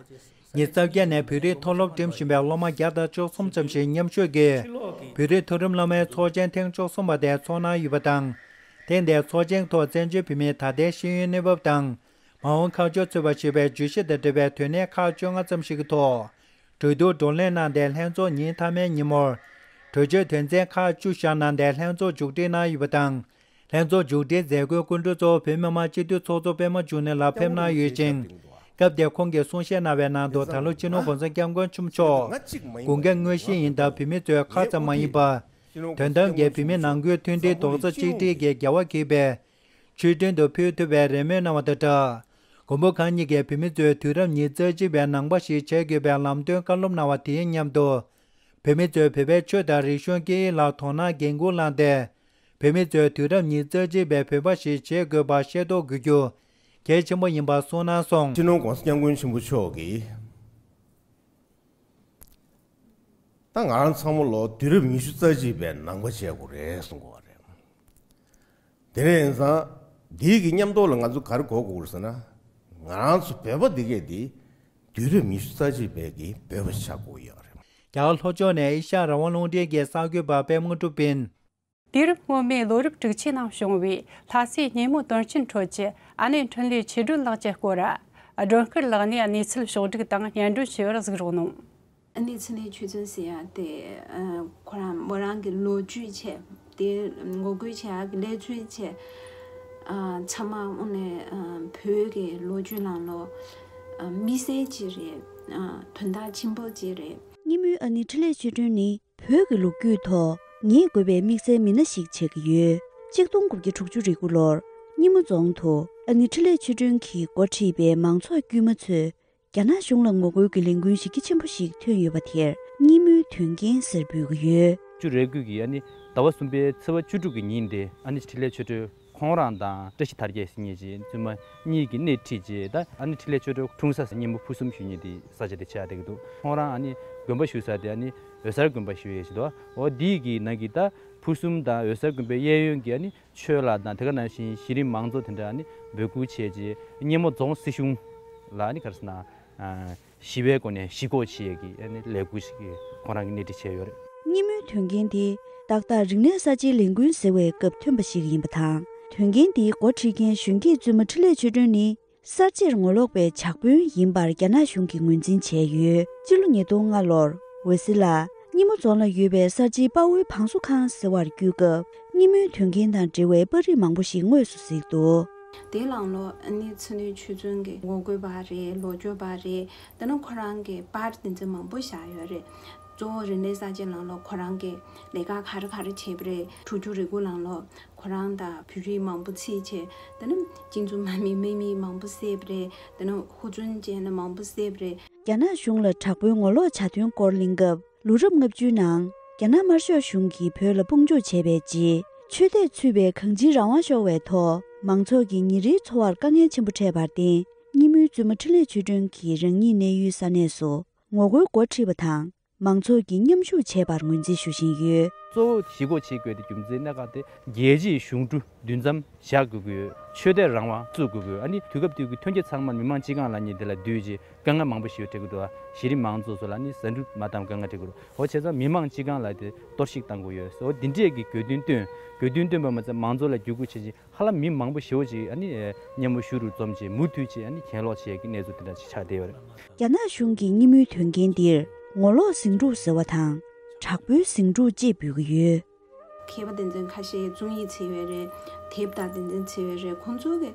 ཉེར་བརྒྱད་ནས་བོད་རིགས་མཐོ་སློབ་འགྲིམ་བཞིན་པའི་སློབ་མ་བརྒྱ་དང་བཅུ་གསུམ་ཙམ་ཞིག་མཉམ་ཞུགས་ཀྱིས་བོད་རིགས་མཐོ་རིམ་སློབ་མའི་ཚོགས་ཆེན་ཐེངས་བཅུ་གསུམ་པ་དེ་ཚོགས་གནང་ཡོད་པ་དང་། ཐེངས་འདིའི་ཚོགས་ཆེན་ཐོག་བཙན་བྱོལ་བོད་མིའི་ད་ལྟའི་ཤེས་ཡོན་གནས་བབ་དང་། མ་འོངས་ཁ་ཕྱོགས་འཚོལ་བ་ཞེས་པའི་བརྗོད་གཞི་དང་འབྲེལ་བའི་དོན་གནད་ཁག་བཅོ་ལྔ་ཙམ་ཞིག་གི་ཐོག་གྲོས་བསྡུར་བགྲོ་གླེང་གནང་སྟེ། ལྷན་ཚོགས་ཉིན་མཐའ་མའི་ཉིན་མོར་གྲོས་ཆོད་དོན་ཚན་ཁག་བཅུ་བཞག་གནང་སྟེ། ལྷན་ཚོགས་མཇུག་སྒྲིལ་གནང་ཡོད་པ་དང་། ལྷན་ཚོགས་མཇུག་སྒྲིལ་མཛད་སྒོའི་སྐུ་མགྲོན་གཙོ་བོ་བོད་མི་མང་སྤྱི་འཐུས་ཚོགས་གཙོ་པད་མ་འབྱུང་གནས་ལགས་ཕེབས་གནང་ཡོད་ཅིང་། སྐབས་དེར་ཁོང་གིས་གསུང་བཤད་གནང་བའི་ནང་དུ། ད་ལོ་སྤྱི་ནོར་༧གོང་ས་༧སྐྱབས་མགོན་ཆེན་པོ་མཆོག་དགུང་གྲངས་དངོས་གཞི་ཡིན་སྟབས། བོད་མི་ཚོས་ཁག་ཙམ་མ་ཡིན་པར། དོན་དམ་གྱི་བོད་མི་ནང་ཁུལ་མཐུན་སྒྲིལ་རྡོག་རྩ་གཅིག་སྒྲིལ་གྱི་རྒྱལ་བ་དགྱེས་པའི་ཆོས་སྒྲོན་དུ་ཕུལ་ཐུབ་པའི་རེ་སྨོན་གནང་བ་དང་སྦྲགས། མགོན་པོ་གང་ཉིད་ཀྱིས་བོད་མི་ཚོས་དུས་རབས་ཉི་ཤུ་རྩ་གཅིག་པའི་ནང་པ་ཞིག་བྱེད་དགོས་པའི་ལམ་སྟོན་བཀའ་སློབ་གནང་བ་དེའི་མཉམ་དུ། བོད་མི་ཚོས་བོད་པའི་ཆོས་དང་རིག་གཞུང་སྐད་ཡིག་ལ་དོ་སྣང་འགན་འཁུར་བླངས་ཏེ། བོད་མི་ཚོས་དུས་རབས་ཉི་ཤུ་རྩ་གཅིག་པའི་བོད་པ་ཞིག་བྱེད་དགོས་པ་ཤེས་རྟོགས་དགོས་རྒྱུ་གལ་ཆེན་པོ་ཡིན་པ་གསུངས་གནང་སོང་། སྤྱི་ནོར་༸གོང་ས་༸སྐྱབས་མགོན་ཆེན་པོ་མཆོག་གིས། ད་ང་རང་ཚང་མ་ལོ་དུས་རབས་ཉི་ཤུ་རྩ་གཅིག་པའི་ནང་པ་བྱེད་དགོས་རེད་གསུང་གི་ཡོད་རེད། དེ་ནས་ཡིན་ཙང་འདིའི་གི་མཉམ་དུ་ལ་ང་ཚོ་ག་རེ་གོ་དགོས་རེད་ཟེར་ན། ང་རང་ཚོ་བོད་པ་འདི་གས་འདི་དུས་རབས་ཉི་ཤུ་རྩ་གཅིག་པའི་གི་བོད་པ་ཆགས་དགོས་ཡོད་རེད། རྒྱ་གར་ལྷོ་ཕྱོགས་ནས་ཨེ་ཤ་ཡ་རང་དབང་རླུང་འཕྲིན་གྱི་གསར་འགོད་པ་པད་མ་གྲུབ་ཡིན། དུས་རབས་སྔོན་མའི་ལོ་རབས་དྲུག་ཅུའི་ནང་བྱུང་བའི་ལྷ་སའི་སྙེ་མོ་དོན་ཆེན་ཁྲོད་ཀྱི་ཨ་ནེ་འཕྲིན་ལས་ཆོས་སྒྲོན་ལགས་ཀྱི་སྐོར། སྒྲོན་དཀར་ལགས་ནས་གནས་ཚུལ་ཕྱོགས་བསྒྲིགས་དང་སྙན་སྒྲོན་ཞུ་བར་གཟིགས་རོགས་གནང་། ཨ་ནེ་འཕྲིན་ལས་ཆོས་སྒྲོན་ཟེར་ཡ་དེ། ཨ། ཁོ་རང་མོ་རང་གི་ལོ་རྒྱུས་བྱས། དེ་ངོ་རྒོལ་བྱེད་ཡ་གི་གནས་ཚུལ་བྱས། ཨ། ཚང་མ་དངོས་གནས། ཨ། བོད་ཀྱི་ལོ་རྒྱུས་ནང་ལོགས། ཨ། དམིགས་བསལ་ཅིག་རེད། ཨ། དོན་དག་ཆེན་པོ་ཅིག་རེད། སྙེ་མོའི་ཨ་ནེ་འཕྲིན་ལས་ཆོས་སྒྲོན་ནི་བོད་ཀྱི་ལོ་རྒྱུས་ཐོག་ངེས་དགོས་པའི་དམིགས་བསལ་མི་སྣ་ཞིག་ཆགས་ཀྱི་ཡོད། གཅིག་སྟོང་དགུ་བརྒྱ་དྲུག་ཅུ་རེ་དགུ་ལོར་སྙེ་མོ་རྫོང་དུ་ཨ་ནེ་འཕྲིན་ལས་ཆོས་སྒྲོན་གྱིས་འགོ་ཁྲིད་པའི་མང་ཚོགས་དཀྱུས་མ་ཚོས། རྒྱ་ནག་གཞུང་ལ་ངོ་རྒོལ་གྱི་ལས་འགུལ་གཞི་རྒྱ་ཆེན་པོ་ཞིག་ཐོན་ཡོད་པ་དེར་སྙེ་མོའི་དོན་རྐྱེན་ཟེར་འབོད་ཀྱི་ཡོད། ཅུ་རེ་དགུ་གི་ཨ་ནི་ཟླ་བ་གསུམ་པའི་ཚེས་པ་བཅུ་དྲུག་གི་ཉིན་དེ་ཨ་ནི་འཕྲིན་ལས་ཆོས་སྒྲོན་ཁོང་རང་དང་བཀྲ་ཤིས་དར་རྒྱས་ཟེར་མཁན་ཅིག་བཙུན་མ་གཉིས་ཀྱིས་སྣེ་ཁྲིད་རྗེས། ད་ཨ་ནི་འཕྲིན་ལས་ཆོས་སྒྲོན་འཁྲུངས་ས་སྙེ་མོ་ཕུ་གསུམ་ཞུ་མཁན་དེ་ས་ཆ་དེ་ཆགས་བསྡད་ཀྱི་འདུག་ཁོང་རང་ཨ་ནི་དགོན་པ་བཞུགས་ས་དེ་ཨ་ནི་འོད་གསལ་དགོན་པ་ཞུ་ཡས་ཞིག་འདུག་འོ་འདི་གི་ནང་གི་ད་ཕུ་གསུམ་དང་འོད་གསལ་དགོན་པའི་གཡས་གཡོན་གྱི་ཨ་ནི་ཆོས་ལ་དང་། དེ་ག་ནང་བཞིན་གཞི་རིམ་མང་ཚོགས་དེ་འདྲ་ཨ་ནི་འབོད་སྐུལ་བྱས་རྗེས། སྙེ་མོ་རྫོང་སྲིད་གཞུང་ལ་ཨ་ནི་ག་རེ་ཟེར་ན། ཨ། ཞི་བའི་སྒོ་ནས་ཞི་ལྐོག་བྱེད་ཡས་ཀྱི་ཨ་ནི་ལས་འགུལ་ཞིག་ཁོང་རང་གིས་སྣེ་ཁྲིད་བྱས་ཡོད་རེད། སྙེ་མོའི་དོན་རྐྱེན་དེ་ཏག་ཏག་རིག་གནས་གསར་བརྗེའི་ལས་འགུལ་ཟེར་བའི་སྐབས་ཐོན་པ་ཞིག་ཡིན་པ་དང་། དོན་རྐྱེན་འདིའི་འགོ་ཁྲིད་མཁན་གཞོན་སྐྱེས་བཙུན་མ་འཕྲིན་ལས་ཆོས་སྒྲོན་ནི། གསར་བརྗེར་ངོ་ལོག་པའི་ཇག་དཔོན་ཡིན་པར་རྒྱ་ནག་གཞུང་གིས་ངོས་འཛིན་བྱས་ཡོད། སྤྱི་ལོ་ཉིས་སྟོང་ལྔ་ལོར་འོད་ཟེར་ལགས་སྙེ་མོ་རྫོང་ལ་ཡོད་པའི་གསར་བརྗེའི་དཔའ་བོའི་བང་སོ་ཁང་ཟེར་བར་བསྐྱོད་སྐབས། སྙེ་མོའི་དོན་རྐྱེན་དང་འབྲེལ་བའི་པར་རིས་མང་པོ་ཞིག་དངོས་སུ་གཟིགས་འདུག་དེ་ནང་ལོགས་ཨ་ནེ་འཕྲིན་ལས་ཆོས་སྒྲོན་གྱི་ངོ་རྒོལ་པ་རེད། ལོ་རྒྱུས་པ་རེད། དེ་ནས་ཁོ་རང་གི་པར་དེ་ཚོ་མང་པོ་བཞག་ཡོད་རེད། གཙོ་བོ་རིག་གནས་གསར་བརྗེ་ནང་ལོགས་ཁོ་རང་གི་ལས་ཀ་ག་རེ་ག་རེ་བྱས་པ་རེད། དྲུག་ཅུ་རེ་དགུ་ནང་ལོགས། ཁོ་རང་དང་བོད་རིགས་མང་པོ་ཚིག་བྱས། དེ་ནས་གཅིག་མཚུངས་མ་མི་མི་མི་མང་པོ་བསད་པ་རེད། དེ་ནས་ཧུར་བརྩོན་བྱས་ནས་མང་པོ་བསད་པ་རེད། རྒྱ་ནག་གཞུང་ལ་དྲག་པོའི་ངོ་ལོག་བྱ་དོན་སྐོར་གླེང་སྐབས། ལོ་རབས་ལྔ་བཅུའི་ནང་རྒྱ་ནག་དམར་ཤོག་གཞུང་གིས་བོད་ལ་དཔུང་འཇུག་བྱས་པའི་རྗེས། ཆོས་དད་ཚུད་པའི་གང་ཅིའི་རང་དབང་ཤོར་བའི་ཐོག་མང་ཚོགས་ཀྱི་ཉིན་རེའི་འཚོ་བར་དཀའ་ངལ་ཆེན་པོ་འཕྲད་པར་བརྟེན། སྙེ་མོའི་བཙུན་མ་འཕྲིན་ལས་ཆོས་སྒྲོན་གྱིས་རང་ཉིད་གནས་ཡུལ་ས་གནས་སུ་ངོ་རྒོལ་འགོ་ཁྲིད་པ་དང་། མང་ཚོགས་ཀྱིས་མཉམ་ཞུགས་བྱས་པར་ངོས་འཛིན་ཞུ་བཞིན་ཡོད། གཙོ་བོ་ཞི་རྒོལ་བྱེད་དགོས་དེ་རྒྱུ་མཚན་གནད་འགག་དེ་རྒྱལ་སྤྱིའི་གཞུང་གྲུ་འདུ་འཛོམས་བཞག་དགོས་ཀྱི་ཡོད། ཆོས་དད་རང་དབང་བཙུགས་དགོས་ཀྱི་ཡོད། ཨ་ནི་དུས་སྐབས་དུས་ཀྱི་ཐོན་སྐྱེད་ཚང་མ་མི་མང་སྤྱི་ཁང་ལ་ཉེ་དེ་ལ་བསྡུས་རྗེས་དཀའ་ངལ་མང་པོ་ཞིག་འཕྲད་ཀྱི་འདུག་གཞི་རིམ་མང་ཚོགས་ཚོ་ལ་ནི་ཟ་འབྲུ་མ་བཏང་དཀའ་ངལ་འཕྲད་ཀྱི་འདུག་འོ་བྱས་ཙང་མི་མང་སྤྱི་ཁང་ལ་དེ་གཏོར་བཤིག་བཏང་དགོས་ཡོད། འོ་འདི་འདྲས་ཀྱི་དགོས་འདུན་བཏོན། དགོས་འདུན་བཏོན་པ་མ་ཚད་མང་ཚོགས་ལ་བརྒྱུད་སྐུལ་བྱེད་ཆེད། ཧ་ལམ་མི་མང་པོ་ཞེ་པོ་ཅིག་ཨ་ནི་སྙེ་མོ་གཞུ་རུ་འཛོམས་བྱས་མུ་མཐུད་བྱས་ཨ་ནི་གྱེན་ལོག་བྱེད་ཀྱི་གནས་ཚུལ་དེ་འདྲ་ཅིག་ཆགས་བསྡད་ཡོད་རེད། རྒྱ་ནག་གཞུང་གིས་སྙེ་མོའི་དོན་རྐྱེན་འདིར་ངོ་ལོག་ཟིང་འཁྲུག་ཟེར་བ་དང་། དྲག་པོའི་ཟིང་འཁྲུག་ཅེས་འབོད་ཀྱི་ཡོད། མཁས་པ་དེ་ཚོས་ཁ་ཤས་རྩོམ་ཡིག་བྲིས་ཡོད་རེད། དེབ་དང་དེ་ཚོ་བྲིས་ཡོད་རེད། ཁོང་ཚོ་གི་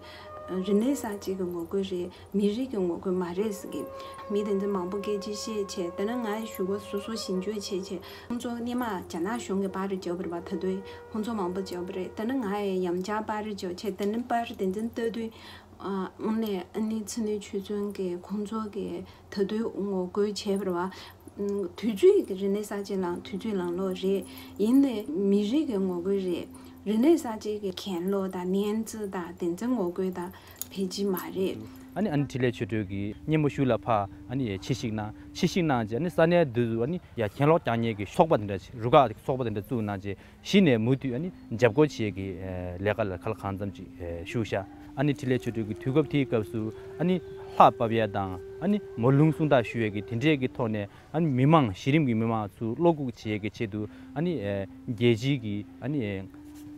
རིག་གནས་གསར་བརྗེ་གི་ངོ་རྒོལ་རེད། མི་རིགས་ཀྱི་ངོ་རྒོལ་མ་རེད་ཟེར་གི། མི་དེ་ཚོ་མང་པོ་སྐད་ཆ་བཤད་བྱས། དེ་ནས་ང་ཡི་ཞུ་སྒོ་སོ་སོ་ཞིབ་འཇུག་བྱས་བྱས། ཁོང་ཚོ་སྔོན་མ་རྒྱ་ནག་གཞུང་གི་པར་རེ་བརྒྱབ་པ་རེད་པ། ད་དུང་ཁོང་ཚོ་མང་པོ་བརྒྱབ་པ་རེད། དེ་ནས་ང་ཡི་ཡང་བསྐྱར་པར་རེ་བརྒྱབ་བྱས། དེ་ནས་པར་དེ་ཚོ་ལྟ་དུས། ཨ། དངོས་གནས་ཨ་ནེ་འཕྲིན་ལས་ཆོས་སྒྲོན་གྱིས་ཁོང་ཚོ་གི་ད་དུང་ངོ་རྒོལ་བྱས་པ་རེད་པ། ཨ། དུས་ཚོད་ཀྱི་རིག་གནས་གསར་བརྗེ་ནང་དུས་ཚོད་ནང་ལོགས་རེད། ཡིན་ནའི་མི་རིགས་ཀྱི་ངོ་རྒོལ་རེད། རིག་གནས་གསར་བརྗེ་གི་གྱེན་ལོག་དང་ནན་ཙི་དང་དེ་ཚོའི་ངོ་རྒོལ་དང་ཕལ་ཆེར་མ་རེད། ཨ་ནི་ཨ་ནེ་འཕྲིན་ལས་ཆོས་སྒྲོན་གྱིས་སྙེ་མོ་གཞུ་ལ་ཕར་ཨ་ནི་ཕྱིར་བཤིག་གནང་། ཕྱིར་བཤིག་གནང་རྗེས་ཨ་ནི་ས་གནས་འདི་ཚོ་ཨ་ནི་ཡ་གྱེན་ལོག་རྒྱག་མཁན་གྱི་ཚོགས་པ་དེ་འདྲ་ཞིག་རུ་ཁག་ཚོགས་པ་དེ་འདྲ་བཙུགས་གནང་རྗེས། གཞི་ནས་མུ་མཐུད་ཨ་ནི་འཇབ་རྒོལ་བྱེད་ཀྱི་ལས་ཀ་ལ་གང་ལ་གང་འཚམ་ཅིག་ཞུགས་ཤག་ཨ་ནི་འཕྲིན་ལས་ཆོས་སྒྲོན་གྱི་དུས་སྐབས་དེའི་སྐབས་སུ་ཨ་ནི་ལྷ་ཕབ་ཡས་དང་། ཨ་ནི་མོ་ལུང་གསུང་ཐག་ཞུ་ཡས་ཀྱི་དེ་འདྲས་ཀྱི་ཐོག་ནས། ཨ་ནི་མི་མང་གཞི་རིམ་གྱི་མི་མང་ཚོ་བློ་འགུག་བྱེད་ཡས་ཀྱི་ཆེད་དུ། ཨ་ནི་རྒྱལ་སྤྱིའི་གི་ཨ་ནི་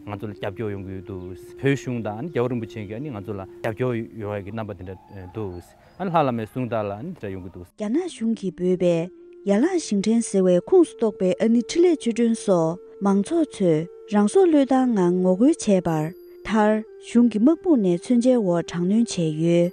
ང་ཚོ་ལ་རྒྱབ་སྐྱོར་ཡོང་གི་འདུག་བོད་གཞུང་དང་ཨ་ནི་རྒྱལ་བ་རིན་པོ་ཆེ་གིས་ཨ་ནི་ང་ཚོ་ལ་རྒྱབ་སྐྱོར་ཡོང་ཡས་ཀྱི་རྣམ་པ་དེ་འདྲ་འདུག་ཨ་ནི་ལྷ་བླ་མའི་གསུང་ཐག་ལ་ཨ་ནི་དེ་འདྲ་ཡོང་གི་འདུག་རྒྱ་ནག་གཞུང་གིས་འབོད་པའི་ཡ་ལང་ཞིང་བྲན་ཟེར་བའི་ཁོངས་སུ་གཏོགས་པའི་ཨ་ནེ་འཕྲིན་ལས་ཆོས་སྒྲོན་སོགས་མང་ཚོགས་ཚོས་རང་སྲོག་བློས་བཏང་ངང་ངོ་རྒོལ་བྱས་པར། མཐར་གཞུང་གི་དམག་དཔུང་ནས་མཚོན་ཆའི་འོག་དྲག་གནོན་བྱས་ཡོད།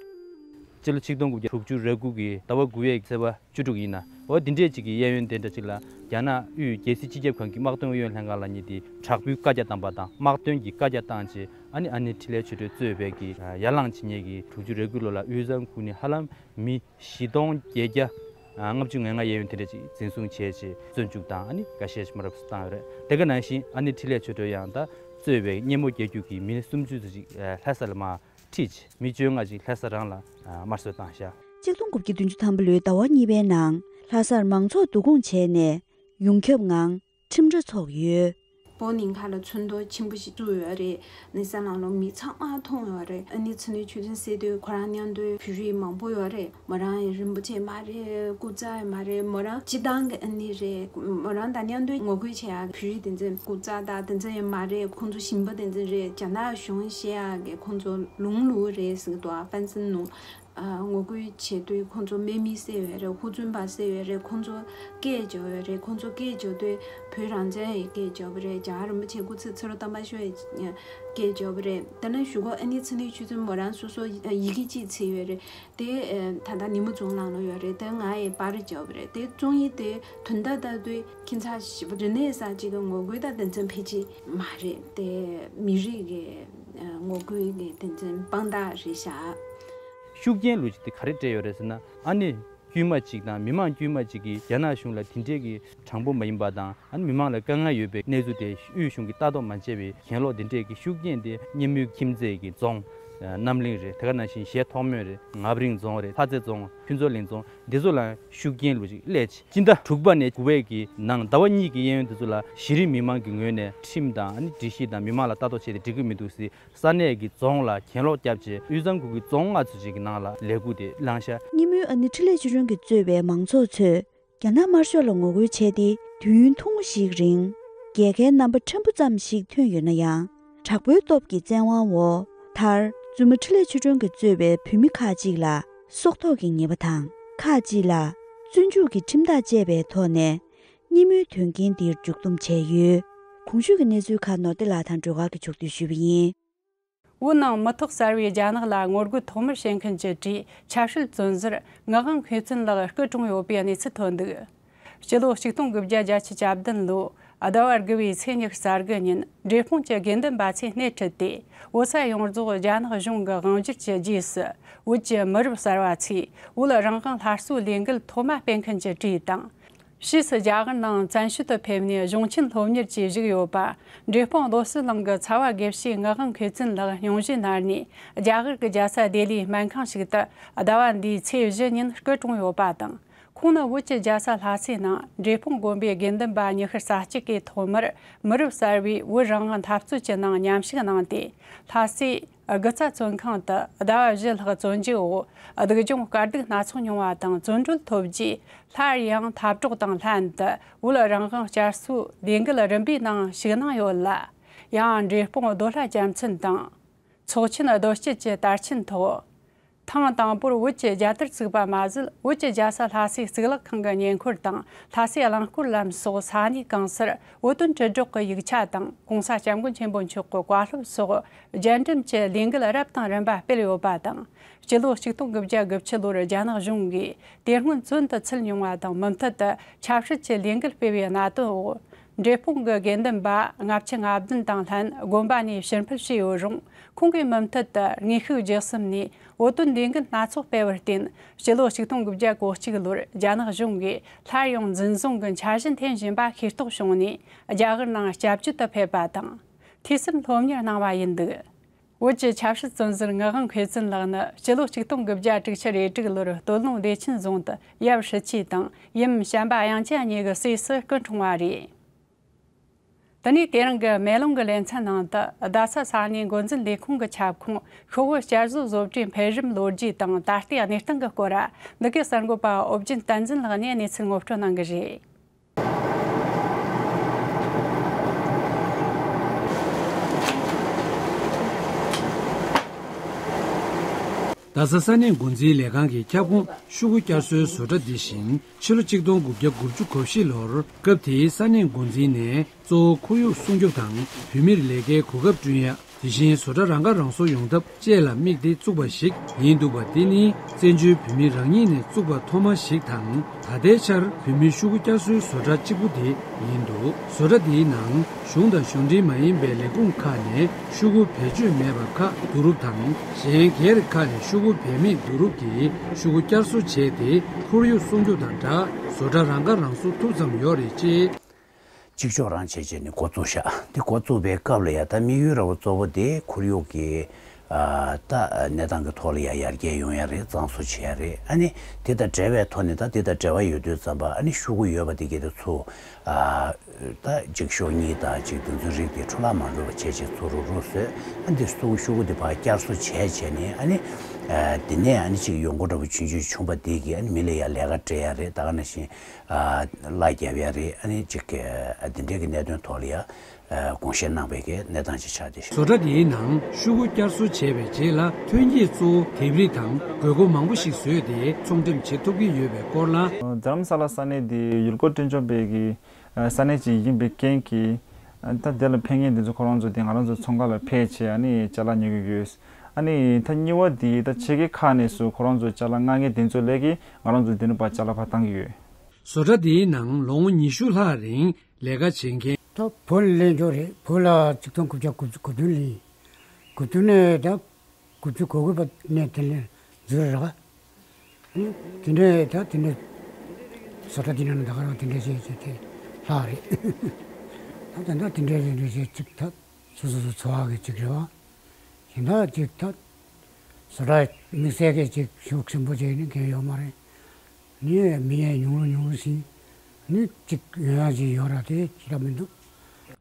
སྤྱི་ལོ་ཆིག་སྟོང་དགུ་བརྒྱ་དྲུག་ཅུ་རེ་དགུ་གི་ཟླ་བ་དགུ་པའི་ཚེས་པ་བཅུ་དྲུག་ཡིན་ན། འོ་འདི་འདྲས་ཅིག་གི་གཡས་གཡོན་དེ་འདྲ་ཅིག་ལ་རྒྱ་ནག་དབུས་རྒྱལ་སྲིད་སྤྱི་ཁྱབ་ཁང་གི་དམག་དོན་ཨུ་ཡོན་ལྷན་ཁང་ལ་ཉིད་དེ་དྲག་པོའི་བཀའ་རྒྱ་བཏང་པ་དང་དམག་དོན་གྱི་བཀའ་རྒྱ་བཏང་རྗེས། ཨ་ནི་ཨ་ནེ་འཕྲིན་ལས་ཆོས་སྒྲོན་གཙོས་པའི་གི་ཡར་ལངས་བྱེད་མཁན་གྱི་དྲུག་ཅུ་རེ་དགུ་ལོ་ལ་དབུས་གཙང་ཁུལ་ནས་ཧ་ལམ་མི་བཞི་སྟོང་བརྒྱད་བརྒྱ་ལྔ་བཅུ་ང་ལྔ་གཡས་གཡོན་དེ་འདྲ་ཅིག་འཛིན་བཟུང་བྱས་རྗེས་བཙོན་འཇུག་དང་ཨ་ནི་འགའ་ཤས་ཤིག་མ་རབས་སུ་བཏང་ཡོད་རེད། དེ་ག་ནང་བཞིན་ཨ་ནེ་འཕྲིན་ལས་ཆོས་སྒྲོན་ཡང་ད་གཙོས་པའི་སྙེ་མོ་རྒྱལ་རྒྱུད་ཀྱི་མི་སུམ་ཅུ་ཙམ་ཅིག་ལྷ་ས་ལ་མར་ཁྲིད་བྱས། མི་བཅོ་ལྔ་ཅིག་ལྷ་ས་རང་ལ་དམར་གསོད་བཏང་ཤག། ཆིག་སྟོང་དགུ་བརྒྱ་བདུན་ཅུ་ཐམ་པ་ལོའི་ཟླ་བ་གཉིས་པའི་ནང་ལྷ་སར་མང་ཚོགས་བསྡུ་སྐོང་བྱས་ནས་ཡོངས་ཁྱབ་ངང་ཁྲིམས་ར་ཚོགས་ཡོད། བོད་ནང་ཁ་ལ་ཚོགས་འདུ་ཆེན་པོ་ཞིག་བཙུགས་ཡོད་རེད། ནི་ས་ནང་ལོ་མི་ཚང་མ་མཐོང་ཡོད་རེད། ཨ་ནི་ཚུལ་ནི་ཆོས་ཚན་གསལ་དུས་ཁོ་རང་མཉམ་དུ་བོད་རིགས་མང་པོ་ཡོད་རེད། མོ་རང་ཡང་རིན་པོ་ཆེ་མ་རེད། སྐུ་ཚ་ཡང་མ་རེད། མོ་རང་སྤྱི་བཏང་གི་ཨ་ནི་རེད། མོ་རང་དང་མཉམ་དུ་ངོ་རྒོལ་བྱེད་ཡག་བོད་རིགས་དེ་ཚོ་སྐུ་ཚ་དང་དེ་ཚོ་ཡང་མ་རེད། ཁོང་ཚོ་ཞིང་པ་དེ་ཚོ་རེད། རྒྱ་ནག་གཞུང་བཤད་ཡག་གི་ཁོང་ཚོ་ལུང་ལུགས་རེད་ཟེར་གི་འདུག་ཨ་ཕན་ཚུན་ནང་ཨ་ངོ་རྒོལ་བྱེད་དུས་ཁོང་ཚོ་དམག་མི་བསད་ཡོད་རེད། ཧུར་བརྩོན་པ་བསད་ཡོད་རེད། ཁོང་ཚོ་སྐད་རྒྱབ་ཡོད་རེད། ཁོང་ཚོ་སྐད་རྒྱབ་དུས་བོད་རང་བཙན་ཡི་སྐད་རྒྱབ་པ་རེད། རྒྱལ་བ་རིན་པོ་ཆེ་སྐུ་ཚེ་ཚེ་རབས་དམ་པ་ཤོག་ཡི་སྐད་རྒྱབ་པ་རེད། དེ་ནས་གཞུག་གུ་ཨ་ནི་ཚེ་ནི་ཆོས་ཚུལ་མོ་རང་སོ་སོ་ཡི་གེ་གཅིག་བྲིས་ཡོད་རེད། དེ་ད་ལྟ་ནི་མོ་རྫོང་ནང་ལ་ཡོད་རེད། དེ་ང་ཡི་པར་རྒྱབ་པ་རེད། དེ་བཙོང་ཡི་དེ་དོན་དག་ལྟ་དུས་ཁྱིམ་ཚང་ཞིག་རིག་གནས་གསར་བརྗེ་གི་ངོ་རྒོལ་དང་དེ་ཚོ་ཕལ་ཆེར་མ་རེད། དེ་མི་རིགས་ཀྱི་ངོ་རྒོལ་གྱི་དེ་ཚོ་དཔང་རྟགས་རེད་ཤག། ཤུགས་རྐྱེན་ལུགས་ཅིག་དེ་ག་རེ་སྤྲད་ཡོད་རེད་ཟེར་ན། ཨ་ནི་དཀྱུས་མ་གཅིག་དང་མི་མང་དཀྱུས་མ་གཅིག་གིས་རྒྱ་ནག་གཞུང་ལ་དེ་འདྲས་ཀྱི་དྲང་པོ་མ་ཡིན་པ་དང་། ཨ་ནི་མི་མང་ལ་དཀའ་ངལ་ཡོད་པའི་གནས་ཚུལ་དེ་དབུས་གཞུང་གིས་ལྟ་རྟོག་མ་བྱས་པའི་གྱེན་ལོག་དེ་འདྲས་ཀྱི་ཤུགས་རྐྱེན་དེ་སྙེ་མོའི་ཁྱིམ་མཚེས་ཀྱི་རྫོང་རྣམ་གླིང་རེད། དེ་ག་ནང་བཞིན་གཞལ་ཐོག་མོན་རེད། ངབ་རིང་རྫོང་རེད། ལྷ་རྩེ་རྫོང་། ཕུན་ཚོགས་གླིང་རྫོང་། འདི་ཚོ་ལ་ཤུགས་རྐྱེན་ལུགས་ཅིག་སླེབས་ཕྱིན། ཟླ་དྲུག་པ་ནས་དགུ་པའི་གི་ནང་ཟླ་བ་གཉིས་ཀྱི་གཡས་གཡོན་དེ་ཚོ་ལ་གཞི་རིམ་མི་མང་གི་ངོས་ནས་ཁྲིམས་དང་ཨ་ནི་སྒྲིག་གཞི་དང་མི་མང་ལ་ལྟ་རྟོག་བྱས་ཏེ་འགྲིག་གི་མི་འདུག་ཟེར། ས་གནས་ཀྱི་རྫོང་ལ་གྱེན་ལོག་བརྒྱབ་རྗེས་དབུས་གཙང་ཁུལ་གྱི་རྫོང་ལྔ་ཙམ་ཞིག་གི་ནང་ལ་ལས་འགུལ་དེ་བསླངས་ཤག། སྙེ་མོའི་ཨ་ནེ་འཕྲིན་ལས་ཆོས་སྒྲོན་གྱིས་གཙོས་པའི་མང་ཚོགས་ཚོས་རྒྱ་ནག་དམར་ཤོག་ལ་ངོ་རྒོལ་བྱས་ཏེ་དུས་ཡུན་ཐུང་ངུ་ཞིག་རིང་རྒྱལ་ཁའི་རྣམ་པ་ཕྲན་བུ་ཙམ་ཞིག་ཐོན་ཡོད་ན་ཡང་། དྲག་པོའི་སྟོབས་ཀྱི་བཙན་དབང་འོག་མཐར་བཙུན་མ་འཕྲིན་ལས་ཆོས་སྒྲོན་གྱིས་གཙོས་པའི་བོད་མི་ཁག་ཅིག་ལ་སྲོག་ཐོག་གི་ཉེས་པ་དང་། ཁག་ཅིག་ལ་བཙོན་འཇུག་གི་ཁྲིམས་ཐག་བཅད་པའི་ཐོག་ནས་སྙེ་མོའི་དོན་རྐྱེན་འདིར་མཇུག་བསྡོམས་བྱས་ཡོད། གོང་ཞུས་ཀྱི་གནས་ཚུལ་ཁག་ནོར་བདེ་ལགས་དང་སྒྲོལ་དཀར་གྱིས་ཕྱོགས་བསྡུས་ཞུས་པ་ཡིན། བོད་ནང་མི་ཐོག་གསར་བའི་རྒྱ་ནག་ལ་ངོ་རྒོལ་ཐོག་མར་བྱེད་མཁན་གྱི་གྲས་ཆབ་སྲིད་བཙོན་ཟུར་ངག་དབང་མཁས་བཙུན་ལགས་སྐུ་གྲོངས་ཡོད་པའི་གནས་ཚུལ་ཐོན་འདུག། སྤྱི་ལོ་ཆིག་སྟོང་དགུ་བརྒྱ་བརྒྱད་ཅུ་གྱ་བདུན་ལོ་ཟླ་བ་དགུ་བའི་ཚེས་ཉི་ཤུ་རྩ་དགུ་ཉིན་འབྲས་སྤུངས་ཀྱི་དགེ་འདུན་པ་ཚོས་སྣེ་ཁྲིད་དེ་བོད་ས་ཡོངས་རྫོགས་རྒྱ་ནག་གཞུང་གི་དབང་སྒྱུར་གྱི་རྗེས་སུ། བོད་ཀྱི་མི་རབས་གསར་བ་ཚོས་བོད་རང་དབང་སླར་གསོའི་ལས་འགུལ་ཐོག་མ་སྤེལ་མཁན་གྱི་གྲས་དང་། ཕྱིས་སུ་རྒྱ་གར་ནང་བཙན་བྱོལ་དུ་ཕེབས་ནས་གཞུང་ཆེན་སློབ་གཉེར་བཅས་བཞུགས་ཡོད་པ། འབྲས་སྤུངས་རྡོ་སྲིན་གླིང་གི་ཚ་བ་དགེ་བཤེས་ངག་དབང་མཁས་བཙུན་ལགས་སྙུང་གཞིའི་ནད་ནས་རྒྱ་གར་གྱི་རྒྱལ་ས་ལྡི་ལིའི་སྨན་ཁང་ཞིག་ཏུ་ཟླ་བ་འདིའི་ཚེས་བཞི་ཉིན་སྐུ་གྲོངས་ཡོད་པ་དང་། ཁོང་ནི་བོད་ཀྱི་རྒྱལ་ས་ལྷ་སའི་ནང་འབྲས་སྤུངས་དགོན་པའི་དགེ་འདུན་པ་ཉི་ཤུ་རྩ་གཅིག་གིས་ཐོག་མར་མི་རབས་གསར་བའི་བོད་རང་དབང་འཐབ་རྩོད་ཀྱི་ནང་མཉམ་ཞུགས་གནང་སྟེ། ལྷ་སའི་དགུ་ཚ་བཙོན་ཁང་དུ་ཟླ་བ་བཞི་ལྷག་བཙོན་འཇུག་འོག་སྡུག་སྦྱོང་དཀའ་སྡུག་སྣ་ཚོགས་མྱོང་བ་དང་བཙོན་གྲོལ་ཐོབ་རྗེས། སླར་ཡང་འཐབ་གྲོགས་དང་ལྷན་དུ་བོད་རང་དབང་བསྐྱར་གསོའི་ལས་འགུལ་རིམ་པའི་ནང་ཞུགས་གནང་ཡོད་ལ། ཡང་འབྲས་སྤུངས་རྡོ་ལྷ་རྒྱལ་མཚན་དང་། ཚོགས་ཆེན་རྡོ་སྐྱིད་ཀྱི་དར་ཆེན་ཐོག། ཐེངས་དང་པོར་བོད་ཀྱི་རྒྱལ་དར་བཙུགས་པ་མ་ཟད། བོད་ཀྱི་རྒྱལ་ས་ལྷ་སའི་གཙུག་ལག་ཁང་གི་ཉེ་འཁོར་དང་། ལྷ་སའི་རླངས་འཁོར་ལམ་སོགས་ས་གནས་གང་སར་བོད་དོན་དྲིལ་སྒྲོག་གི་ཡིག་ཆ་དང་། ྋགོང་ས་ྋསྐྱབས་མགོན་ཆེན་པོ་མཆོག་གི་བཀའ་སློབ་སོགས་རྒྱས་འབྲིང་གི་ལས་འགུལ་རབ་དང་རིམ་པ་སྤེལ་ཡོད་པ་དང་། སྤྱི་ལོ་ཆིག་སྟོང་དགུ་བརྒྱ་དགུ་བཅུ་ལོར་རྒྱ་ནག་གཞུང་གིས་དེ་སྔོན་བཙོན་དུ་ཚུད་མྱོང་བ་དང་། མུ་མཐུད་དུ་ཆབ་སྲིད་ཀྱི་ལས་འགུལ་སྤེལ་བའི་གནད་དོན་འོག། འབྲས་སྤུངས་ཀྱི་དགེ་འདུན་པ་ལྔ་བཅུ་ང་བདུན་དང་ལྷན་དགོན་པ་ནས་ཕྱིར་འཕུད་བྱས་ཡོད་རུང་། ཁོང་གིས་མུ་མཐུད་དུ་དངོས་ཤུགས་བརྒྱུད་གསུམ་ནས་བོད་དོན་ལས་འགུལ་སྣ་ཚོགས་སྤེལ་བར་བརྟེན། སྤྱི་ལོ་ཆིག་སྟོང་དགུ་བརྒྱ་གོ་གཅིག་ལོར་རྒྱ་ནག་གཞུང་གིས་སླར་ཡང་འཛིན་བཟུང་གི་འཆར་གཞི་འཐེན་བཞིན་པ་ཤེས་རྟོགས་བྱུང་ནས། རྒྱ་གར་ནང་སྐྱབས་བཅོལ་དུ་ཕེབས་པ་དང་། འཐུས་ཟིན་སློབ་གཉེར་གནང་བ་ཡིན་འདུག། བོད་ཀྱི་ཆབ་སྲིད་བཙོན་ཟུར་ངག་དབང་མཁས་བཙུན་ལགས་ནི་སྤྱི་ལོ་ཆིག་སྟོང་དགུ་བརྒྱ་དྲུག་ཅུ་རེ་དྲུག་ལོར་སྟོད་ལུང་བདེ་ཆེན་རྫོང་དུ་ཡབ་ཧྲི་ཆི་དང་ཡུམ་བྱམས་པ་དབྱངས་ཅན་གཉིས་ཀྱི་སྲས་སུ་སྐུ་འཁྲུངས་པ་རེད། དེ་ནས་དེ་རིང་གི་མེ་ལོང་གི་ལེ་ཚན་ནང་དུ། རྡ་ས་ས་གནས་འགོ་འཛིན་ལས་ཁུངས་ཀྱི་ཁྱབ་ཁོངས་ཤོག་བུ་བསྐྱར་བཟོ་བཟོ་གྲྭའི་འཕེལ་རིམ་ལོ་རྒྱུས་དང་ད་ལྟའི་གནས་སྟངས་ཀྱི་སྐོར། འདི་གའི་གསར་འགོད་པ་ཨོ་རྒྱན་བསྟན་འཛིན་ལགས་ནས་གནས་ཚུལ་ངོ་སྤྲོད་གནང་གི་རེད། རྡ་ས་ས་གནས་འགོ་འཛིན་ལས་ཁང་གི་ཁྱབ་ཁོངས་ཤོག་གུ་བསྐྱར་གསོའི་བཟོ་གྲྭ་འདི་བཞིན་ཕྱི་ལོ་ཆིག་སྟོང་དགུ་བརྒྱ་དགུ་བཅུ་གོ་བཞི་ལོར་སྐབས་དེའི་ས་གནས་འགོ་འཛིན་ནས་གཙོ་བོ་ཁོར་ཡུག་སྲུང་སྐྱོབ་དང་བོད་མིར་ལས་ཀའི་གོ་སྐབས་བསྐྲུན་ཡ། དེ་བཞིན་བཟོ་གྲྭ་རང་ཁ་རང་གསོ་ཡོང་ཐབས་བཅས་ལ་དམིགས་ཏེ་བཙུགས་པ་ཞིག་ཡིན་འདུག་པ། འདི་ནི་བཙན་བྱོལ་བོད་མི་རང་ཉིད་ནས་བཙུགས་པ་ཐོག་མ་ཞིག་དང་། ད་ལྟའི་ཆར་བོད་མིའི་ཤོག་གུ་བསྐྱར་གསོའི་བཟོ་གྲྭ་གཅིག་པུ་དེ་ཡིན་འདུག་བཟོ་གྲྭ་འདིའི་ནང་གཞུང་དང་གཞུང་འབྲེལ་མ་ཡིན་པའི་ལས་ཁུངས་ཁག་ནས་ཤོག་གུ་བེད་སྤྱོད་མེད་པ་ཁག་བསྡུ་རུབ་དང་། གཞན་སྒེར་ཁག་ནས་ཤོག་གུ་བེད་མེད་བསྡུ་རུབ་ཀྱིས་ཤོག་གུ་བསྐྱར་གསོ་བྱས་ཏེ། ཁོར་ཡུག་སྲུང་སྐྱོབ་དང་སྦྲགས་བཟོ་གྲྭ་རང་ཁ་རང་གསོ་ཐུབ་ཙམ་ཡོད་རེད་ཅེས། གཅིག་ལྕོགས་རང་བྱས་བྱས་ནས་འགོ་བཙུགས་ཤག་དེ་འགོ་བཙུགས་པའི་སྐབས་ལ་ཡ། ད་དམིགས་ཡུལ་ར་བ་གཙོ་བོ་དེ་ཁོར་ཡུག་གི་ཨ་ད་གནས་སྟངས་ཀྱི་ཐོག་ལ་ཡ་ཡར་རྒྱས་ཡོང་ཡ་རེད། གཙང་བཟོ་བྱེད་ཡ་རེད། ཨ་ནི་དེ་དང་འབྲེལ་བའི་ཐོག་ནས། ད་དེ་དང་འབྲེལ་བ་ཡོད་དུས་ཙམ་པ། ཨ་ནི་ཤོག་གུ་ཡོད་པ་དེ་གའི་དེ་ཚུར་ཨ་ད་ཅིག་ཤོག་སྙིགས་དང་ཅིག་དེ་ཚོའི་རིགས་དེ་འཕྲོ་བརླག་མ་འགྲོ་བ་བྱས་བྱས་ཚུར་རུག་རུག་བཟོས། ཨ་འདི་ཚུར་ཤོག་གུ་དེ་ཕར་བསྐྱར་གསོ་བྱས་བྱས་ནས། ཨ་ནི་ཨ་དེ་ནས་ཨ་ནི་ཅིག་ཡོང་སྒོ་འདྲ་པོ་ཆུང་ཆུང་བྱུང་བ་དེ་གིས་ཨ་ནི་མི་ལ་ཡ་ལས་ཀ་སྤྲད་ཡ་རེད། ད་ག་ནང་བཞིན་ཨ་གླ་རྒྱབ་ཡ་རེད། ཨ་ནི་ཅིག་གི་ཨ་འདི་འདྲའི་གི་གནད་དོན་ཐོག་ལ་ཡ་ཨ་དགོངས་བཞེས་གནང་བའི་གི་གནས་སྟངས་ཅིག་ཆགས་བསྡད་ཤག་བཟོ་གྲྭ་འདིའི་ནང་ཤོག་གུ་བསྐྱར་གསོ་བྱས་པའི་རྗེས་ལ། ཐོན་སྐྱེད་གཙོ་བོ་ལྡེབས་རིས་དང་དགོས་མཁོ་མང་པོ་ཞིག་བཟོས་ཏེ་ཚོང་འགྲེམས་བྱེད་ཐུབ་ཀྱི་ཡོད་པའི་སྐོར་ལ། རྡ་རམ་ས་ལ་ས་གནས་འདི་ཡུལ་སྐོར་སྤྲོ་འཆམ་པའི་གི་ས་གནས་ཅིག་ཡིན་པའི་རྐྱེན་གྱིས། ད་དེ་ལ་ཕེབས་མཁན་འདི་ཚོ་ཁོ་རང་ཚོ་དེ་ང་རང་ཚོ་ཚོང་ཁང་ལ་ཕེབས་བྱས། ཨ་ནི་ཅ་ལག་ཉོ་གི་ཡོད། ཨ་ནི་ད་གཉིས་པ་དེ་ད་ཕྱི་རྒྱལ་ཁག་ནས་སུ་ཁོ་རང་ཚོ་ཅ་ལག་མངགས་མཁན་དེ་ཚོ་ལས་ཀྱིས་ང་རང་ཚོ་དེ་ནས་ཕར་ཅ་ལག་ཕར་བཏང་གི་ཡོད། བཟོ་གྲྭ་དེའི་ནང་ལོ་ངོ་ཉི་ཤུ་ལྷག་རིང་ལས་ཀ་བྱེད་མཁན། ད་བོད་ལ་ལེན་ཆོག་རེད། བོད་ལ་ཆིག་སྟོང་དགུ་བརྒྱ་དགུ་བཅུ་གོ་བདུན་ལ་ཡིན། གོ་དུས་ནས་ད་དགུ་བཅུ་གོ་དགུ་བར་ནས་དེ་ནས་འཛུལ་ར། དེ་འདྲས་ད་དེ་འདྲས་བཟོ་གྲྭ་དེ་ནང་ད་ག་རང་དེ་འདྲས་བྱས་བྱས་དེ་ལྷག་རེད། ད་ད་ད་དེ་འདྲས་དེ་འདྲས་བྱས་ཅིག་ད་སོ་སོ་སོ་འཚོ་བ་གི་ཅིག་རེད་བ། གཞན་དག་ཅིག་ད་བཟོ་གྲྭ་དམིགས་བསལ་གྱི་ཅིག་ཤུགས་ཆེན་པོ་བྱས་ནས་མཁན་ཡོད་མ་རེད། ནི་མི་ཡས་ཉུང་རུ་ཉུང་རུ་ཕྱིན། ནི་གཅིག་ཡོང་ཡ་ཅིག་ཡོད་ར་དེ་ཅི་ལ་མི་འདུག་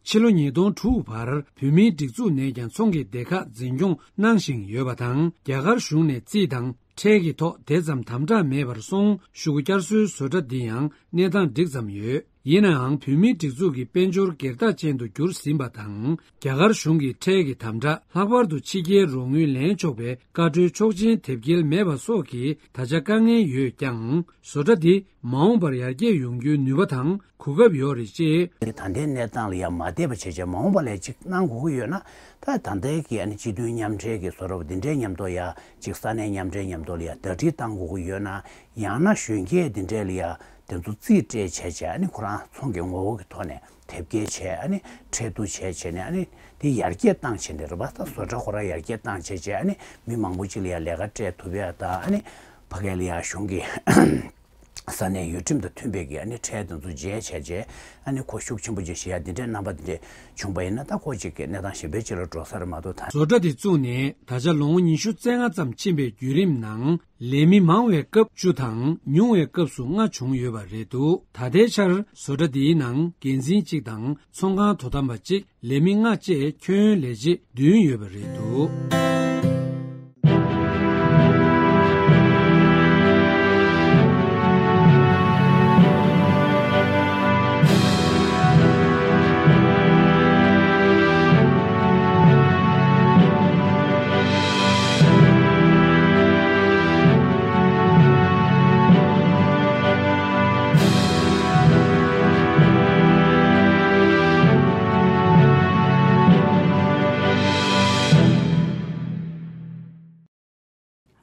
ཕྱི་ལོ་ཉིས་སྟོང་དྲུག་བར་བོད་མིའི་སྒྲིག་འཛུགས་ནས་ཀྱང་ཚོང་གི་སྡེ་ཁག་འཛིན་སྐྱོང་གནང་བཞིན་ཡོད་པ་དང་། རྒྱ་གར་གཞུང་ནས་རྩིས་དང་ཁྲལ་གྱི་ཐོག་དེ་ཙམ་དམ་དྲག་མེད་པར་སོང་། ཤོག་གུ་བསྐྱར་གསོའི་བཟོ་གྲྭ་འདི་ཡང་གནས་སྟངས་འགྲིག་ཙམ་ཡོད། ཡིན་ནའང་བོད་མིའི་སྒྲིག་འཛུགས་ཀྱི་དཔལ་འབྱོར་སྒེར་བདག་ཅན་དུ་འགྱུར་ཟིན་པ་དང་། རྒྱ་གར་གཞུང་གི་ཁྲལ་གྱི་དམ་དྲག། ལྷག་པར་དུ་ཕྱི་རྒྱལ་རོགས་དངུལ་ལེན་ཆོག་པའི་བཀའ་འཁྲོལ་ཆོག་མཆན་དེབ་སྐྱེལ་མེད་པ་སོགས་ཀྱི་ད་ཆ་དཀའ་ངལ་ཡོད་ཀྱང་། བཟོ་གྲྭ་འདི་མ་འོངས་པར་ཡར་རྒྱས་ཡོང་རྒྱུའི་ནུས་པ་དང་གོ་སྐབས་ཡོད་རེད་ཅེས། ད་ལྟའི་གནས་སྟངས་ལ་ཡང་མ་བསྡད་པ་བྱས་བྱས་མ་འོངས་པ་ལ་ཅིག་གནང་དགོས་ཀྱི་ཡོད་ན། ད་ད་ལྟའི་གི་ཨ་ནི་སྤྱི་མཐུན་མཉམ་འབྲེལ་གྱི་བཟོ་འདྲ་འདི་འདྲའི་མཉམ་དུ་ཡ་ཅིག་ས་གནས་མཉམ་འབྲེལ་མཉམ་དུ་ལ་ཡ་ཟླ་སྒྲིལ་གཏང་དགོས་ཀྱི་ཡོད་ན། ཡང་ན་གཞོན་སྐྱེས་འདི་འདྲས་ལ་ཡ་དེ་ཚོ་རྩིས་སྤྲད་བྱས་བྱས། ཨ་ནི་ཁོ་རང་ཚོང་གི་ངོ་བོ་གི་ཐོག་ནས་དེབ་སྐྱེལ་བྱས། ཨ་ནི་ཁྲལ་བསྡུ་བྱས་བྱས་ནས། ཨ་ནི་དེ་ཡར་རྒྱས་བཏང་བྱས་ནས་རེད་པ། ད་བཟོ་གྲྭ་ཁོ་རང་ཡར་རྒྱས་བཏང་བྱས་བྱས། ཨ་ནི་མི་མང་པོ་ཅིག་ལ་ཡ་ལས་ཀ་སྤྲད་ཐུབ་ཡ་དང་། ཨ་ནི་ཕ་གི་ལ་ཡ་གཞུང་གི་ས་གནས་ཡུལ་ཁྲིམས་དང་མཐུན་པའི་གི་ཨ་ནི་ཁྲལ་དེ་ཚོ་འཇལ་བྱས་བྱས། ཨ་ནི་ཁོ་ཤུགས་ཆེན་པོ་ཅིག་བཞེས་ཡ་འདི་འདྲའི་རྣམ་པ་འདི་འདྲ་བྱུང་པ་ཡིན་ན། ད་ཁོ་ཅིག་གི་གནས་སྟངས་གཞན་པའི་ཅིག་ལ་འགྲོ་ས་རེད་མ་གཏོགས། ད་བཟོ་གྲྭ་འདི་བཙུགས་ནས་ད་ཆ་ལོ་ངོ་ཉི་ཤུ་རྩ་ལྔ་ཙམ་ཕྱིན་པའི་བརྒྱུད་རིམ་ནང་། ལས་མི་མང་བའི་སྐབས་བཅུ་དང་ཉུང་བའི་སྐབས་སུ་ལྔ་བྱུང་ཡོད་པ་རེད་འདུག་ད་ལྟའི་ཆར་བཟོ་གྲྭ་འདིའི་ནང་འགན་འཛིན་གཅིག་དང་ཚོང་ཁང་དོ་དམ་པ་གཅིག་ལས་མི་ལྔ་བཅས་ཁྱོན་ལས་བྱེད་བདུན་ཡོད་པ་རེད་འདུག་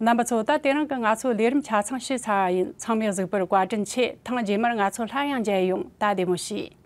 རྣམ་པ་ཚོ། ད་དེ་རིང་གི་ང་ཚོའི་ལས་རིམ་ཆ་ཚང་བཤད་ཚར་བ་ཡིན། ཚང་མས་གཟིགས་པར་བཀའ་དྲིན་ཆེ། ཐེངས་རྗེས་མར་ང་ཚོ་སླར་ཡང་མཇལ་ཡོང་། ད་བདེ་མོ་བྱོས།